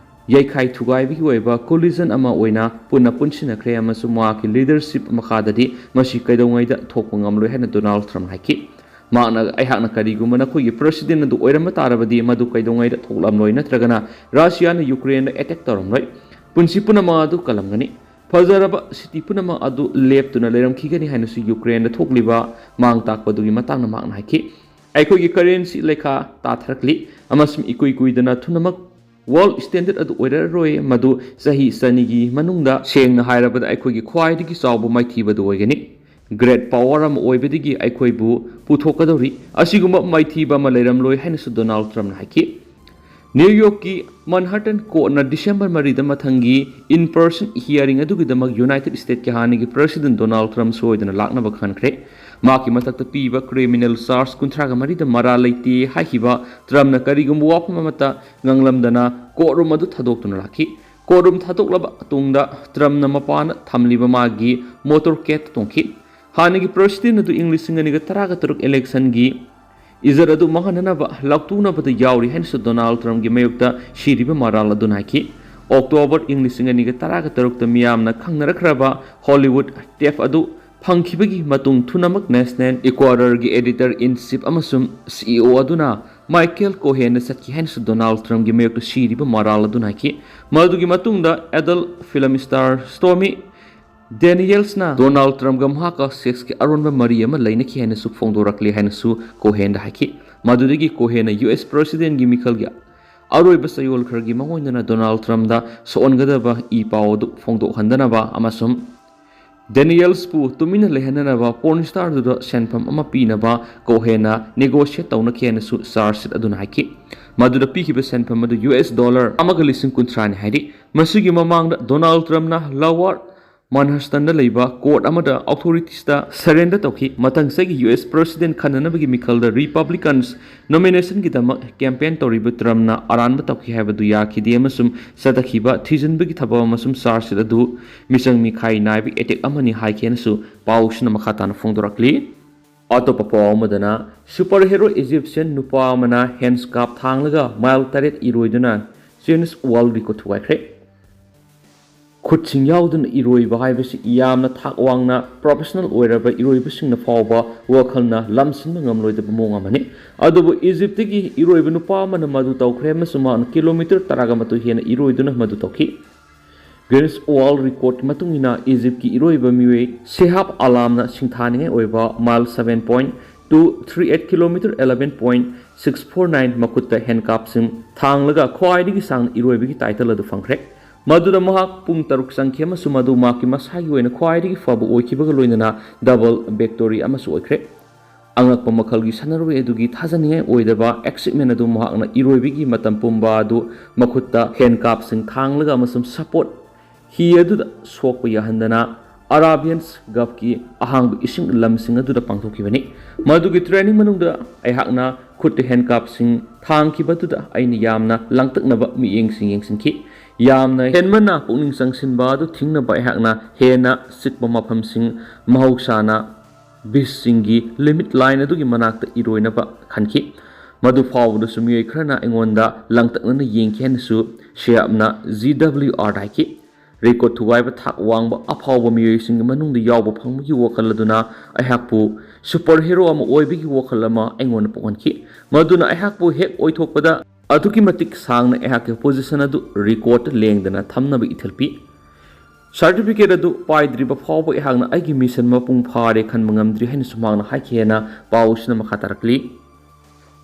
ꯌꯩꯈꯥꯏ ꯊꯨꯒꯥꯏꯕꯒꯤ ꯑꯣꯏꯕ ꯀꯣꯂꯤꯖꯟ ꯑꯃ ꯑꯣꯏꯅ ꯄꯨꯟꯅ ꯄꯨꯟꯁꯤꯟꯅꯈ꯭ꯔꯦ ꯑꯃꯁꯨꯡ ꯃꯍꯥꯛꯀꯤ ꯂꯤꯗꯔꯁꯤꯞ ꯃꯈꯥꯗꯗꯤ ꯃꯁꯤ ꯀꯩꯗꯧꯉꯩꯗ ꯊꯣꯛꯄ ꯉꯝꯂꯣꯏ" ꯍꯥꯏꯅ ꯗꯣꯅꯥꯜꯗ ꯇ꯭ꯔꯝꯞꯅ ꯍꯥꯏꯈꯤ꯫ ꯃꯍꯥꯛꯅ, "ꯑꯩꯍꯥꯛꯅ ꯀꯔꯤꯒꯨꯝꯕ ꯅꯈꯣꯏꯒꯤ ꯄ꯭ꯔꯦꯁꯤꯗꯦꯟꯠ ꯑꯗꯨ ꯑꯣꯏꯔꯝꯕ ꯇꯥꯔꯕꯗꯤ ꯃꯗꯨ ꯀꯩꯗꯧꯉꯩꯗ ꯊꯣꯛꯂꯝꯂꯣꯏ, ꯅꯠꯇ꯭ꯔꯒꯅ ꯔꯁꯤꯌꯥꯅ ꯌꯨꯀ꯭ꯔꯦꯟꯗ ꯑꯦꯇꯦꯛ ꯇꯧꯔꯝꯂꯣꯏ꯫ ꯄꯨꯟꯁꯤ ꯄꯨꯝꯅꯃꯛ ꯑꯗꯨ ꯀꯜꯂꯝꯒꯅꯤ꯫ ꯐꯖꯔꯕ ꯁꯤꯇꯤ ꯄꯨꯝꯅꯃꯛ ꯑꯗꯨ ꯂꯦꯞꯇꯨꯅ ꯂꯩꯔꯝꯈꯤꯒꯅꯤ" ꯍꯥꯏꯅꯁꯨ ꯌꯨꯀ꯭ꯔꯦꯟꯗ ꯊꯣꯛꯂꯤꯕ ꯃꯥꯡ ꯇꯥꯛꯄꯗꯨꯒꯤ ꯃꯇꯥꯡꯗ ꯃꯍꯥꯛꯅ ꯍꯥꯏꯈꯤ꯫ "ꯑꯩꯈꯣꯏꯒꯤ ꯀꯔꯦꯟꯁꯤ ꯂꯩꯈꯥ ꯇꯥꯊꯔꯛꯂꯤ ꯑꯃꯁꯨꯡ ꯏꯀꯨꯏ ꯀꯨꯏꯗꯅ ꯊꯨꯅꯃꯛ ꯋꯥꯔꯜꯗ ꯁ꯭ꯇꯦꯟꯗꯔꯗ ꯑꯗꯨ ꯑꯣꯏꯔꯔꯣꯏ, ꯃꯗꯨ ꯆꯍꯤ ꯆꯅꯤꯒꯤ ꯃꯅꯨꯡꯗ, ꯁꯦꯡꯅ ꯍꯥꯏꯔꯕꯗ, ꯑꯩꯈꯣꯏꯒꯤ ꯈ꯭ꯋꯥꯏꯗꯒꯤ ꯆꯥꯎꯕ ꯃꯥꯏꯊꯤꯕ ꯑꯗꯨ ꯑꯣꯏꯒꯅꯤ꯫ ꯒ꯭ꯔꯦꯠ ꯄꯥꯋꯔ ꯑꯃ ꯑꯣꯏꯕꯗꯒꯤ ꯑꯩꯈꯣꯏꯕꯨ ꯄꯨꯊꯣꯛꯀꯗꯧꯔꯤ꯫ ꯑꯁꯤꯒꯨꯝꯕ ꯃꯥꯏꯊꯤꯕ ꯑꯃ ꯂꯩꯔꯝꯂꯣꯏ" ꯍꯥꯏꯅꯁꯨ ꯗꯣꯅꯥꯜꯗ ꯇ꯭ꯔꯝꯞꯅ ꯍꯥꯏꯈꯤ꯫ ꯅ꯭ꯌꯨ ꯌꯣꯔꯛꯀꯤ ꯃꯟꯍꯥꯇꯟ ꯀꯣꯔꯠꯅ ꯗꯤꯁꯦꯝꯕꯔ ꯃꯔꯤꯗ ꯃꯊꯪꯒꯤ ꯏꯟ ꯄꯔꯁꯟ ꯍꯤꯌꯥꯔꯤꯡ ꯑꯗꯨꯒꯤꯗꯃꯛ ꯌꯨꯅꯥꯏꯇꯦꯗ ꯁ꯭ꯇꯦꯠꯀꯤ ꯍꯥꯟꯅꯒꯤ ꯄ꯭ꯔꯦꯁꯤꯗꯦꯟꯠ ꯗꯣꯅꯥꯜꯗ ꯇ꯭ꯔꯝꯞ ꯁꯣꯏꯗꯅ ꯂꯥꯛꯅꯕ ꯈꯟꯈ꯭ꯔꯦ꯫ ꯃꯍꯥꯛꯀꯤ ꯃꯊꯛꯇ ꯄꯤꯕ ꯀ꯭ꯔꯤꯃꯤꯅꯦꯜ ꯆꯥꯔꯖ ꯀꯨꯟꯊ꯭ꯔꯥꯒ ꯃꯔꯤꯗ ꯃꯔꯥꯜ ꯂꯩꯇꯦ ꯍꯥꯏꯈꯤꯕ ꯇ꯭ꯔꯝꯞꯅ ꯀꯔꯤꯒꯨꯝꯕ ꯋꯥꯐꯝ ꯑꯃꯠꯇ ꯉꯥꯡꯂꯝꯗꯅ ꯀꯣꯔꯠꯔꯨꯝ ꯑꯗꯨ ꯊꯥꯗꯣꯛꯇꯨꯅ ꯂꯥꯛꯈꯤ꯫ Courtroom ꯊꯥꯗꯣꯛꯂꯕ ꯇꯨꯡꯗ ꯇ꯭ꯔꯝꯞꯅ ꯃꯄꯥꯅ ꯊꯝꯂꯤꯕ ꯃꯥꯒꯤ ꯃꯣꯇꯣꯔ ꯀꯦꯠꯇ ꯇꯣꯡꯈꯤ꯫ ꯍꯥꯟꯅꯒꯤ ꯄ꯭ꯔꯦꯁꯤꯗꯦꯟꯠ ꯑꯗꯨ ꯏꯪ ꯂꯤꯁꯤꯡ ꯑꯅꯤꯒ ꯇꯔꯥꯒ ꯇꯔꯨꯛ ꯏꯂꯦꯛꯁꯟꯒꯤ ꯏꯖꯠ ꯑꯗꯨ ꯃꯥꯡꯍꯟꯅꯅꯕ ꯂꯥꯎꯊꯣꯛꯅꯕꯗ ꯌꯥꯎꯔꯤ ꯍꯥꯏꯅꯁꯨ ꯗꯣꯅꯥꯜꯗ ꯇ꯭ꯔꯝꯞꯀꯤ ꯃꯥꯌꯣꯛꯇ ꯁꯤꯔꯤꯕ ꯃꯔꯥꯜ ꯑꯗꯨꯅ ꯍꯥꯏꯈꯤ꯫ ꯑꯣꯛꯇꯣꯕꯔ ꯏꯪ ꯂꯤꯁꯤꯡ ꯑꯅꯤꯒ ꯇꯔꯥꯒ ꯇꯔꯨꯛꯇ ꯃꯤꯌꯥꯝꯅ ꯈꯪꯅꯔꯛꯈ꯭ꯔꯕ ꯍꯣꯂꯤꯋꯨꯗ ꯇꯦꯞ ꯑꯗꯨ ꯐꯪꯈꯤꯕꯒꯤ ꯃꯇꯨꯡ ꯊꯨꯅꯃꯛ ꯅꯦꯁꯅꯦꯜ ꯏꯀ꯭ꯋꯥꯗꯔꯒꯤ ꯑꯦꯗꯤꯇꯔ ꯏꯟ ꯆꯤꯐ ꯑꯃꯁꯨꯡ ꯁꯤ ꯏ ꯑꯣ ꯑꯗꯨꯅ ꯃꯥꯏꯀꯦꯜ ꯀꯣꯍꯦꯟꯗ ꯆꯠꯈꯤ ꯍꯥꯏꯅꯁꯨ ꯗꯣꯅꯥꯜꯗ ꯇ꯭ꯔꯝꯞꯀꯤ ꯃꯥꯌꯣꯛꯇ ꯁꯤꯔꯤꯕ ꯃꯔꯥꯜ ꯑꯗꯨꯅ ꯍꯥꯏꯈꯤ꯫ ꯃꯗꯨꯒꯤ ꯃꯇꯨꯡꯗ ꯑꯦꯗꯜ ꯐꯤꯂꯝ ꯁ꯭ꯇꯥꯔ ꯁ꯭ꯇꯣꯔꯃꯤ ꯗꯦꯅꯤꯌꯦꯜꯁꯅ ꯗꯣꯅꯥꯜꯗ ꯇ꯭ꯔꯝꯞꯀ ꯃꯍꯥꯛꯀ ꯁꯦꯛꯁꯀꯤ ꯑꯔꯣꯟꯕ ꯃꯔꯤ ꯑꯃ ꯂꯩꯅꯈꯤ ꯍꯥꯏꯅꯁꯨ ꯐꯣꯡꯗꯣꯔꯛꯂꯤ ꯍꯥꯏꯅꯁꯨ ꯀꯣꯍꯦꯟꯗ ꯍꯥꯏꯈꯤ꯫ ꯃꯗꯨꯗꯒꯤ ꯀꯣꯍꯦꯟꯅ ꯌꯨ ꯑꯦꯁ ꯄ꯭ꯔꯦꯁꯤꯗꯦꯟꯠꯀꯤ ꯃꯤꯈꯜꯒꯤ ꯑꯔꯣꯏꯕ ꯆꯌꯣꯜ ꯈꯔꯒꯤ ꯃꯉꯣꯟꯗꯅ ꯗꯣꯅꯥꯜꯗ ꯇ꯭ꯔꯝꯞꯗ ꯁꯣꯛꯍꯟꯒꯗꯕ ꯏ ꯄꯥꯎ ꯑꯗꯨ ꯐꯣꯡꯗꯣꯛꯍꯟꯗꯅꯕ ꯑꯃꯁꯨꯡ ꯗꯦꯅꯤꯌꯦꯜꯁꯄꯨ ꯇꯨꯃꯤꯟꯅ ꯂꯩꯍꯟꯅꯅꯕ ꯄꯣꯔꯟ ꯁ꯭ꯇꯥꯔꯗꯨꯗ ꯁꯦꯟꯐꯝ ꯑꯃ ꯄꯤꯅꯕ ꯀꯣꯍꯦꯟꯅ ꯅꯦꯒꯣꯁꯤꯌꯦꯠ ꯇꯧꯅꯈꯤ ꯍꯥꯏꯅꯁꯨ ꯆꯥꯔꯖ ꯁꯤꯠ ꯑꯗꯨꯅ ꯍꯥꯏꯈꯤ꯫ ꯃꯗꯨꯗ ꯄꯤꯈꯤꯕ ꯁꯦꯟꯐꯝ ꯑꯗꯨ ꯌꯨ ꯑꯦꯁ ꯗꯣꯂꯔ ꯑꯃꯒ ꯂꯤꯁꯤꯡ ꯀꯨꯟꯊ꯭ꯔꯥꯅꯤ ꯍꯥꯏꯔꯤ꯫ ꯃꯁꯤꯒꯤ ꯃꯃꯥꯡꯗ ꯗꯣꯅꯥꯜꯗ ꯇ꯭ꯔꯝꯞꯅ ꯂꯋꯥꯔ ꯃꯥꯟꯍꯁꯇꯟꯗ ꯂꯩꯕ ꯀꯣꯔꯠ ꯑꯃꯗ ꯑꯣꯊꯣꯔꯤꯇꯤꯁꯇ ꯁꯔꯦꯟꯗꯔ ꯇꯧꯈꯤ꯫ ꯃꯊꯪ ꯆꯍꯤꯒꯤ ꯌꯨ ꯑꯦꯁ ꯄ꯭ꯔꯦꯁꯤꯗꯦꯟꯠ ꯈꯟꯅꯅꯕꯒꯤ ꯃꯤꯈꯜꯗ ꯔꯤꯄꯕ꯭ꯂꯤꯀꯟꯁ ꯅꯣꯃꯤꯅꯦꯁꯟꯒꯤꯗꯃꯛ ꯀꯦꯝꯄꯦꯟ ꯇꯧꯔꯤꯕ ꯇ꯭ꯔꯝꯞꯅ ꯑꯔꯥꯟꯕ ꯇꯧꯈꯤ ꯍꯥꯏꯕꯗꯨ ꯌꯥꯈꯤꯗꯦ ꯑꯃꯁꯨꯡ ꯆꯠꯊꯈꯤꯕ ꯊꯤꯖꯤꯟꯕꯒꯤ ꯊꯕꯛ ꯑꯃꯁꯨꯡ ꯆꯥꯔꯖ ꯁꯤꯠ ꯑꯗꯨ ꯃꯤꯆꯪ ꯃꯤꯈꯥꯏ ꯅꯥꯏꯕ ꯑꯦꯇꯦꯛ ꯑꯃꯅꯤ ꯍꯥꯏꯈꯤ ꯍꯥꯏꯅꯁꯨ ꯄꯥꯎꯁꯤꯅ ꯃꯈꯥ ꯇꯥꯅ ꯐꯣꯡꯗꯣꯔꯛꯂꯤ꯫ ꯑꯇꯣꯞꯄ ꯄꯥꯎ ꯑꯃꯗꯅ, ꯁꯨꯄꯔ ꯍꯦꯔꯣ ꯏꯖꯤꯞꯁꯤꯌꯟ ꯅꯨꯄꯥ ꯑꯃꯅ ꯍꯦꯟꯁꯀꯥꯞ ꯊꯥꯡꯂꯒ ꯃꯥꯏꯜ ꯇꯔꯦꯠ ꯏꯔꯣꯏꯗꯨꯅ ꯒꯤꯅꯤꯁ ꯋꯥꯔꯜꯗ ꯔꯦꯀꯣꯔꯗ ꯊꯨꯒꯥꯏꯈ꯭ꯔꯦ꯫ ꯈꯨꯠꯁꯤꯡ ꯌꯥꯎꯗꯅ ꯏꯔꯣꯏꯕ ꯍꯥꯏꯕꯁꯤ ꯌꯥꯝꯅ ꯊꯥꯛ ꯋꯥꯡꯅ ꯄ꯭ꯔꯣꯐꯦꯁꯅꯦꯜ ꯑꯣꯏꯔꯕ ꯏꯔꯣꯏꯕꯁꯤꯡꯅ ꯐꯥꯎꯕ ꯋꯥꯈꯜꯅ ꯂꯝꯁꯤꯟꯕ ꯉꯝꯂꯣꯏꯗꯕ ꯃꯑꯣꯡ ꯑꯃꯅꯤ꯫ ꯑꯗꯨꯕꯨ ꯏꯖꯤꯞꯇꯒꯤ ꯏꯔꯣꯏꯕ ꯅꯨꯄꯥ ꯑꯃꯅ ꯃꯗꯨ ꯇꯧꯈ꯭ꯔꯦ ꯑꯃꯁꯨꯡ ꯃꯍꯥꯛꯅ ꯀꯤꯂꯣꯃꯤꯇꯔ ꯇꯔꯥꯒ ꯃꯥꯊꯣꯏ ꯍꯦꯟꯅ ꯏꯔꯣꯏꯗꯨꯅ ꯃꯗꯨ ꯇꯧꯈꯤ꯫ ꯒꯤꯅꯤꯁ ꯋꯥꯔꯜꯗ ꯔꯦꯀꯣꯔꯗꯀꯤ ꯃꯇꯨꯡ ꯏꯟꯅ, ꯏꯖꯤꯞꯀꯤ ꯏꯔꯣꯏꯕ ꯃꯤꯑꯣꯏ ꯁꯦꯍꯥꯕ ꯑꯂꯥꯝꯅ ꯁꯤꯡꯊꯥꯅꯤꯡꯉꯥꯏ ꯑꯣꯏꯕ mile seven point two three eight, kilometre eleven point six four nine ꯃꯈꯨꯠꯇ ꯍꯦꯟꯀꯥꯞꯁꯤꯡ ꯊꯥꯡꯂꯒ ꯈ꯭ꯋꯥꯏꯗꯒꯤ ꯁꯥꯡꯅ ꯏꯔꯣꯏꯕꯒꯤ ꯇꯥꯏꯇꯜ ꯑꯗꯨ ꯐꯪꯈ꯭ꯔꯦ꯫ ꯃꯗꯨꯗ ꯃꯍꯥꯛ ꯄꯨꯡ ꯇꯔꯨꯛ ꯆꯪꯈꯤ ꯑꯃꯁꯨꯡ ꯃꯗꯨ ꯃꯍꯥꯛꯀꯤ ꯃꯁꯥꯒꯤ ꯑꯣꯏꯅ ꯈ꯭ꯋꯥꯏꯗꯒꯤ ꯐꯕ ꯑꯣꯏꯈꯤꯕꯒ ꯂꯣꯏꯅꯅ ꯗꯕꯜ ꯚꯤꯛꯇꯣꯔꯤ ꯑꯃꯁꯨ ꯑꯣꯏꯈ꯭ꯔꯦ꯫ ꯑꯉꯛꯄ ꯃꯈꯜꯒꯤ ꯁꯥꯟꯅꯔꯣꯏ ꯑꯗꯨꯒꯤ ꯊꯥꯖꯅꯤꯡꯉꯥꯏ ꯑꯣꯏꯗꯕ ꯑꯦꯆꯤꯞꯃꯦꯟ ꯑꯗꯨ ꯃꯍꯥꯛꯅ ꯏꯔꯣꯏꯕꯒꯤ ꯃꯇꯝ ꯄꯨꯝꯕ ꯑꯗꯨ ꯃꯈꯨꯠꯇ ꯍꯦꯟꯀꯥꯞꯁꯤꯡ ꯊꯥꯡꯂꯒ ꯑꯃꯁꯨꯡ ꯁꯄꯣꯔꯠ ꯍꯤ ꯑꯗꯨꯗ ꯁꯣꯛꯄ ꯌꯥꯍꯟꯗꯅ ꯑꯔꯥꯕꯤꯌꯟꯁ ꯒꯜꯐꯀꯤ ꯑꯍꯥꯡꯕ ꯏꯁꯤꯡ ꯂꯝꯁꯤꯡ ꯑꯗꯨꯗ ꯄꯥꯡꯊꯣꯛꯈꯤꯕꯅꯤ꯫ ꯃꯗꯨꯒꯤ ꯇ꯭ꯔꯦꯅꯤꯡ ꯃꯅꯨꯡꯗ ꯑꯩꯍꯥꯛꯅ ꯈꯨꯠꯇ ꯍꯦꯟꯀꯥꯞꯁꯤꯡ ꯊꯥꯡꯈꯤꯕ ꯑꯗꯨꯗ ꯑꯩꯅ ꯌꯥꯝꯅ ꯂꯥꯡꯇꯛꯅꯕ ꯃꯤꯠꯌꯦꯡꯁꯤꯡ ꯌꯦꯡꯁꯤꯟꯈꯤ꯫ ꯌꯥꯝꯅ ꯍꯦꯟꯃꯟꯅ ꯄꯨꯛꯅꯤꯡ ꯆꯪꯁꯤꯟꯕ ꯑꯗꯨ ꯊꯤꯡꯅꯕ ꯑꯩꯍꯥꯛꯅ ꯍꯦꯟꯅ ꯆꯤꯛꯄ ꯃꯐꯝꯁꯤꯡ, ꯃꯍꯧꯁꯥꯅ ꯕꯤꯁꯁꯤꯡꯒꯤ ꯂꯤꯃꯤꯠ ꯂꯥꯏꯟ ꯑꯗꯨꯒꯤ ꯃꯅꯥꯛꯇ ꯏꯔꯣꯏꯅꯕ ꯈꯟꯈꯤ꯫ ꯃꯗꯨ ꯐꯥꯎꯕꯗꯁꯨ ꯃꯤꯑꯣꯏ ꯈꯔꯅ ꯑꯩꯉꯣꯟꯗ ꯂꯥꯡꯇꯛꯅꯅ ꯌꯦꯡꯈꯤ ꯍꯥꯏꯅꯁꯨ ꯁꯤꯌꯥꯞꯅ ꯖꯤ ꯗꯕ꯭ꯂꯤꯎ ꯑꯥꯔꯗ ꯍꯥꯏꯈꯤ꯫ ꯔꯦꯀꯣꯔꯗ ꯊꯨꯒꯥꯏꯕ ꯊꯥꯛ ꯋꯥꯡꯕ ꯑꯐꯥꯎꯕ ꯃꯤꯑꯣꯏꯁꯤꯡꯒꯤ ꯃꯅꯨꯡꯗ ꯌꯥꯎꯕ ꯐꯪꯕꯒꯤ ꯋꯥꯈꯜ ꯑꯗꯨꯅ ꯑꯩꯍꯥꯛꯄꯨ ꯁꯨꯄꯔ ꯍꯤꯔꯣ ꯑꯃ ꯑꯣꯏꯕꯒꯤ ꯋꯥꯈꯜ ꯑꯃ ꯑꯩꯉꯣꯟꯗ ꯄꯣꯛꯍꯟꯈꯤ꯫ ꯃꯗꯨꯅ ꯑꯩꯍꯥꯛꯄꯨ ꯍꯦꯛ ꯑꯣꯏꯊꯣꯛꯄꯗ ꯑꯗꯨꯛꯀꯤ ꯃꯇꯤꯛ ꯁꯥꯡꯅ ꯑꯩꯍꯥꯛꯀꯤ ꯄꯣꯖꯤꯁꯟ ꯑꯗꯨ ꯔꯦꯀꯣꯔꯗ ꯂꯦꯡꯗꯅ ꯊꯝꯅꯕ ꯏꯊꯤꯜ ꯄꯤ꯫ ꯁꯥꯔꯇꯤꯐꯤꯀꯦꯠ ꯑꯗꯨ ꯄꯥꯏꯗ꯭ꯔꯤꯕ ꯐꯥꯎꯕ ꯑꯩꯍꯥꯛꯅ ꯑꯩꯒꯤ ꯃꯤꯁꯟ ꯃꯄꯨꯡ ꯐꯥꯔꯦ ꯈꯟꯕ ꯉꯝꯗ꯭ꯔꯤ ꯍꯥꯏꯅꯁꯨ ꯃꯍꯥꯛꯅ ꯍꯥꯏꯈꯤ ꯍꯥꯏꯅ ꯄꯥꯎ ꯑꯁꯤꯅ ꯃꯈꯥ ꯇꯥꯔꯛꯂꯤ꯫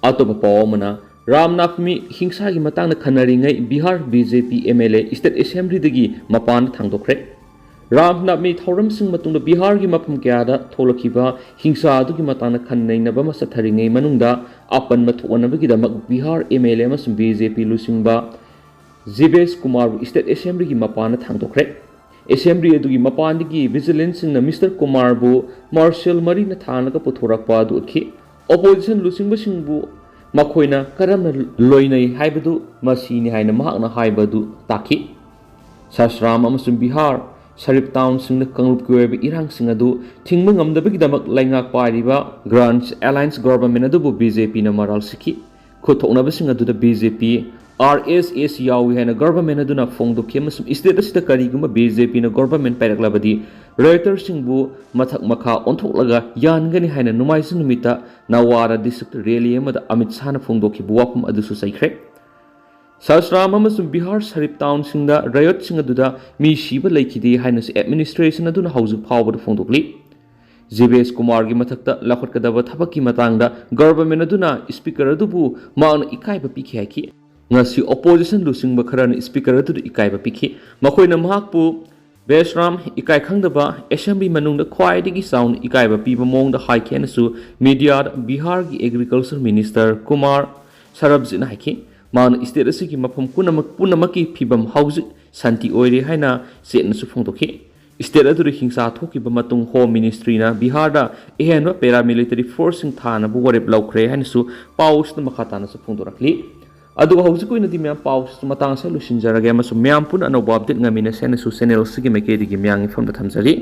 ꯑꯇꯣꯞꯄ ꯄꯥꯎ ꯑꯃꯅ, ꯔꯥꯝ ꯅꯥꯊꯃꯤ ꯍꯤꯡꯁꯥꯒꯤ ꯃꯇꯥꯡꯗ ꯈꯟꯅꯔꯤꯉꯩ Bihar B J P M L A state ꯑꯦꯁꯦꯝꯕ꯭ꯂꯤꯗꯒꯤ ꯃꯄꯥꯟꯗ ꯊꯥꯡꯗꯣꯛꯈ꯭ꯔꯦ꯫ ꯔꯥꯝ ꯅꯥꯊꯃꯤ ꯊꯧꯔꯝꯁꯤꯡ ꯃꯇꯨꯡꯗ ꯕꯤꯍꯥꯔꯒꯤ ꯃꯐꯝ ꯀꯌꯥꯗ ꯊꯣꯛꯂꯛꯈꯤꯕ ꯍꯤꯡꯁꯥ ꯑꯗꯨꯒꯤ ꯃꯇꯥꯡꯗ ꯈꯟ ꯅꯩꯅꯕ ꯑꯃ ꯆꯠꯊꯔꯤꯉꯩ ꯃꯅꯨꯡꯗ ꯑꯄꯟꯕ ꯊꯣꯛꯍꯟꯅꯕꯒꯤꯗꯃꯛ ꯕꯤꯍꯥꯔ ꯑꯦꯝ ꯑꯦꯜ ꯑꯦ ꯑꯃꯁꯨꯡ ꯕꯤ ꯖꯦ ꯄꯤ ꯂꯨꯆꯤꯡꯕ ꯖꯤꯕꯦꯁ ꯀꯨꯃꯥꯔꯕꯨ ꯁ꯭ꯇꯦꯠ ꯑꯦꯁꯦꯝꯕ꯭ꯂꯤꯒꯤ ꯃꯄꯥꯟꯗ ꯊꯥꯡꯗꯣꯛꯈ꯭ꯔꯦ꯫ ꯑꯦꯁꯦꯝꯕ꯭ꯂꯤ ꯑꯗꯨꯒꯤ ꯃꯄꯥꯟꯗꯒꯤ ꯚꯤꯖꯤꯂꯦꯟꯁꯁꯤꯡꯅ ꯃꯤꯁꯇꯔ ꯀꯨꯃꯥꯔꯕꯨ ꯃꯥꯔꯁꯦꯜ ꯃꯔꯤꯅ ꯊꯥꯅꯒ ꯄꯨꯊꯣꯔꯛꯄ ꯑꯗꯨ ꯎꯠꯈꯤ꯫ ꯑꯣꯄꯣꯖꯤꯁꯟ ꯂꯨꯆꯤꯡꯕꯁꯤꯡꯕꯨ ꯃꯈꯣꯏꯅ ꯀꯔꯝꯅ ꯂꯣꯏꯅꯩ ꯍꯥꯏꯕꯗꯨ ꯃꯁꯤꯅꯤ ꯍꯥꯏꯅ ꯃꯍꯥꯛꯅ ꯍꯥꯏꯕ ꯑꯗꯨ ꯇꯥꯛꯈꯤ꯫ ꯁꯥꯁ꯭ꯔꯥꯝ ꯑꯃꯁꯨꯡ ꯕꯤꯍꯥꯔ ꯁꯔꯤꯐ ꯇꯥꯎꯟꯁꯤꯡꯗ ꯀꯥꯡꯂꯨꯞꯀꯤ ꯑꯣꯏꯕ ꯏꯔꯥꯡꯁꯤꯡ ꯑꯗꯨ ꯊꯤꯡꯕ ꯉꯝꯗꯕꯒꯤꯗꯃꯛ ꯂꯩꯉꯥꯛ ꯄꯥꯏꯔꯤꯕ ꯒ꯭ꯔꯥꯟꯁ ꯑꯦꯂꯥꯌꯟꯁ ꯒꯣꯚꯔꯟꯃꯦꯟꯠ ꯑꯗꯨꯕꯨ ꯕꯤ ꯖꯦ ꯄꯤꯅ ꯃꯔꯥꯜ ꯁꯤꯈꯤ꯫ ꯈꯨꯠꯊꯣꯛꯅꯕꯁꯤꯡ ꯑꯗꯨꯗ ꯕꯤ ꯖꯦ ꯄꯤ, ꯑꯥꯔ ꯑꯦꯁ ꯑꯦꯁ ꯌꯥꯎꯏ ꯍꯥꯏꯅ ꯒꯣꯚꯔꯟꯃꯦꯟꯠ ꯑꯗꯨꯅ ꯐꯣꯡꯗꯣꯛꯈꯤ ꯑꯃꯁꯨꯡ ꯁ꯭ꯇꯦꯠ ꯑꯁꯤꯗ ꯀꯔꯤꯒꯨꯝꯕ ꯕꯤ ꯖꯦ ꯄꯤꯅ ꯒꯣꯚꯔꯟꯃꯦꯟꯠ ꯄꯥꯏꯔꯛꯂꯕꯗꯤ ꯔꯥꯏꯇꯔꯁꯤꯡꯕꯨ ꯃꯊꯛ ꯃꯈꯥ ꯑꯣꯟꯊꯣꯛꯂꯒ ꯌꯥꯟꯒꯅꯤ ꯍꯥꯏꯅ ꯅꯣꯡꯃꯥꯏꯖꯤꯡ ꯅꯨꯃꯤꯠꯇ ꯅꯋꯥꯔꯥ ꯗꯤꯁꯇ꯭ꯔꯤꯛꯇ ꯔꯦꯂꯤ ꯑꯃꯗ ꯑꯃꯤꯠ ꯁꯥꯍꯅ ꯐꯣꯡꯗꯣꯛꯈꯤꯕ ꯋꯥꯐꯝ ꯑꯗꯨꯁꯨ ꯆꯩꯈ꯭ꯔꯦ꯫ ꯁꯥꯁ꯭ꯔꯥꯝ ꯑꯃꯁꯨꯡ ꯕꯤꯍꯥꯔ ꯁꯔꯤꯐ ꯇꯥꯎꯟꯁꯤꯡꯗ ꯔꯥꯏꯌꯣꯠꯁꯤꯡ ꯑꯗꯨꯗ ꯃꯤ ꯁꯤꯕ ꯂꯩꯈꯤꯗꯦ ꯍꯥꯏꯅꯁꯨ ꯑꯦꯗꯃꯤꯅꯤꯁꯇ꯭ꯔꯦꯁꯟ ꯑꯗꯨꯅ ꯍꯧꯖꯤꯛ ꯐꯥꯎꯕꯗ ꯐꯣꯡꯗꯣꯛꯂꯤ꯫ ꯖꯤꯕꯦꯁ ꯀꯨꯃꯥꯔꯒꯤ ꯃꯊꯛꯇ ꯂꯧꯈꯠꯀꯗꯕ ꯊꯕꯛꯀꯤ ꯃꯇꯥꯡꯗ ꯒꯣꯚꯔꯟꯃꯦꯟꯠ ꯑꯗꯨꯅ ꯁ꯭ꯄꯤꯀꯔ ꯑꯗꯨꯕꯨ ꯃꯍꯥꯛꯅ ꯏꯀꯥꯏꯕ ꯄꯤꯈꯤ ꯍꯥꯏꯈꯤ꯫ ꯉꯁꯤ ꯑꯣꯄꯣꯖꯤꯁꯟ ꯂꯨꯆꯤꯡꯕ ꯈꯔꯅ ꯁ꯭ꯄꯤꯀꯔ ꯑꯗꯨꯗ ꯏꯀꯥꯏꯕ ꯄꯤꯈꯤ꯫ ꯃꯈꯣꯏꯅ ꯃꯍꯥꯛꯄꯨ ꯕꯦꯁꯔꯥꯝ ꯏꯀꯥꯏ ꯈꯪꯗꯕ, ꯑꯦꯁꯦꯝꯕ꯭ꯂꯤ ꯃꯅꯨꯡꯗ ꯈ꯭ꯋꯥꯏꯗꯒꯤ ꯆꯥꯎꯅ ꯏꯀꯥꯏꯕ ꯄꯤꯕ ꯃꯑꯣꯡꯗ ꯍꯥꯏꯈꯤ ꯍꯥꯏꯅꯁꯨ ꯃꯤꯗꯤꯌꯥꯗ ꯕꯤꯍꯥꯔꯒꯤ ꯑꯦꯒ꯭ꯔꯤꯀꯜꯆꯔ ꯃꯤꯅꯤꯁꯇꯔ ꯀꯨꯃꯥꯔ ꯁꯔꯕꯖꯤꯠꯅ ꯍꯥꯏꯈꯤ꯫ ꯃꯍꯥꯛꯅ ꯁ꯭ꯇꯦꯠ ꯑꯁꯤꯒꯤ ꯃꯐꯝ ꯄꯨꯝꯅꯃꯛ, ꯄꯨꯝꯅꯃꯛꯀꯤ ꯐꯤꯕꯝ ꯍꯧꯖꯤꯛ ꯁꯥꯟꯇꯤ ꯑꯣꯏꯔꯦ ꯍꯥꯏꯅ ꯆꯦꯠꯅꯁꯨ ꯐꯣꯡꯗꯣꯛꯈꯤ꯫ ꯁ꯭ꯇꯦꯠ ꯑꯗꯨꯗ ꯍꯤꯡꯁꯥ ꯊꯣꯛꯈꯤꯕ ꯃꯇꯨꯡ ꯍꯣꯝ ꯃꯤꯅꯤꯁꯇ꯭ꯔꯤꯅ ꯕꯤꯍꯥꯔꯗ ꯑꯍꯦꯟꯕ ꯄꯦꯔꯥꯃꯤꯂꯤꯇꯔꯤ ꯐꯣꯔꯁꯁꯤꯡ ꯊꯥꯅꯕ ꯋꯥꯔꯦꯞ ꯂꯧꯈ꯭ꯔꯦ ꯍꯥꯏꯅꯁꯨ ꯄꯥꯎ ꯑꯁꯤꯗ ꯃꯈꯥ ꯇꯥꯅꯁꯨ ꯐꯣꯡꯗꯣꯔꯛꯂꯤ꯫ ꯑꯗꯨꯒ ꯍꯧꯖꯤꯛ ꯑꯣꯏꯅꯗꯤ ꯃꯌꯥꯝ ꯄꯥꯎꯁꯤꯁꯨ ꯃꯇꯥꯡ ꯑꯁꯤꯗ ꯂꯣꯏꯁꯤꯟꯖꯔꯒꯦ ꯑꯃꯁꯨꯡ ꯃꯌꯥꯝ ꯄꯨꯟꯅ ꯑꯅꯧꯕ ꯑꯞꯗꯦꯠ ꯉꯥꯏꯃꯤꯟꯅꯁꯦ ꯍꯥꯏꯅꯁꯨ ꯆꯦꯅꯦꯜ ꯑꯁꯤꯒꯤ ꯃꯥꯏꯀꯩꯗꯒꯤ ꯃꯌꯥꯝꯒꯤ ꯃꯐꯝꯗ ꯊꯝꯖꯔꯤ꯫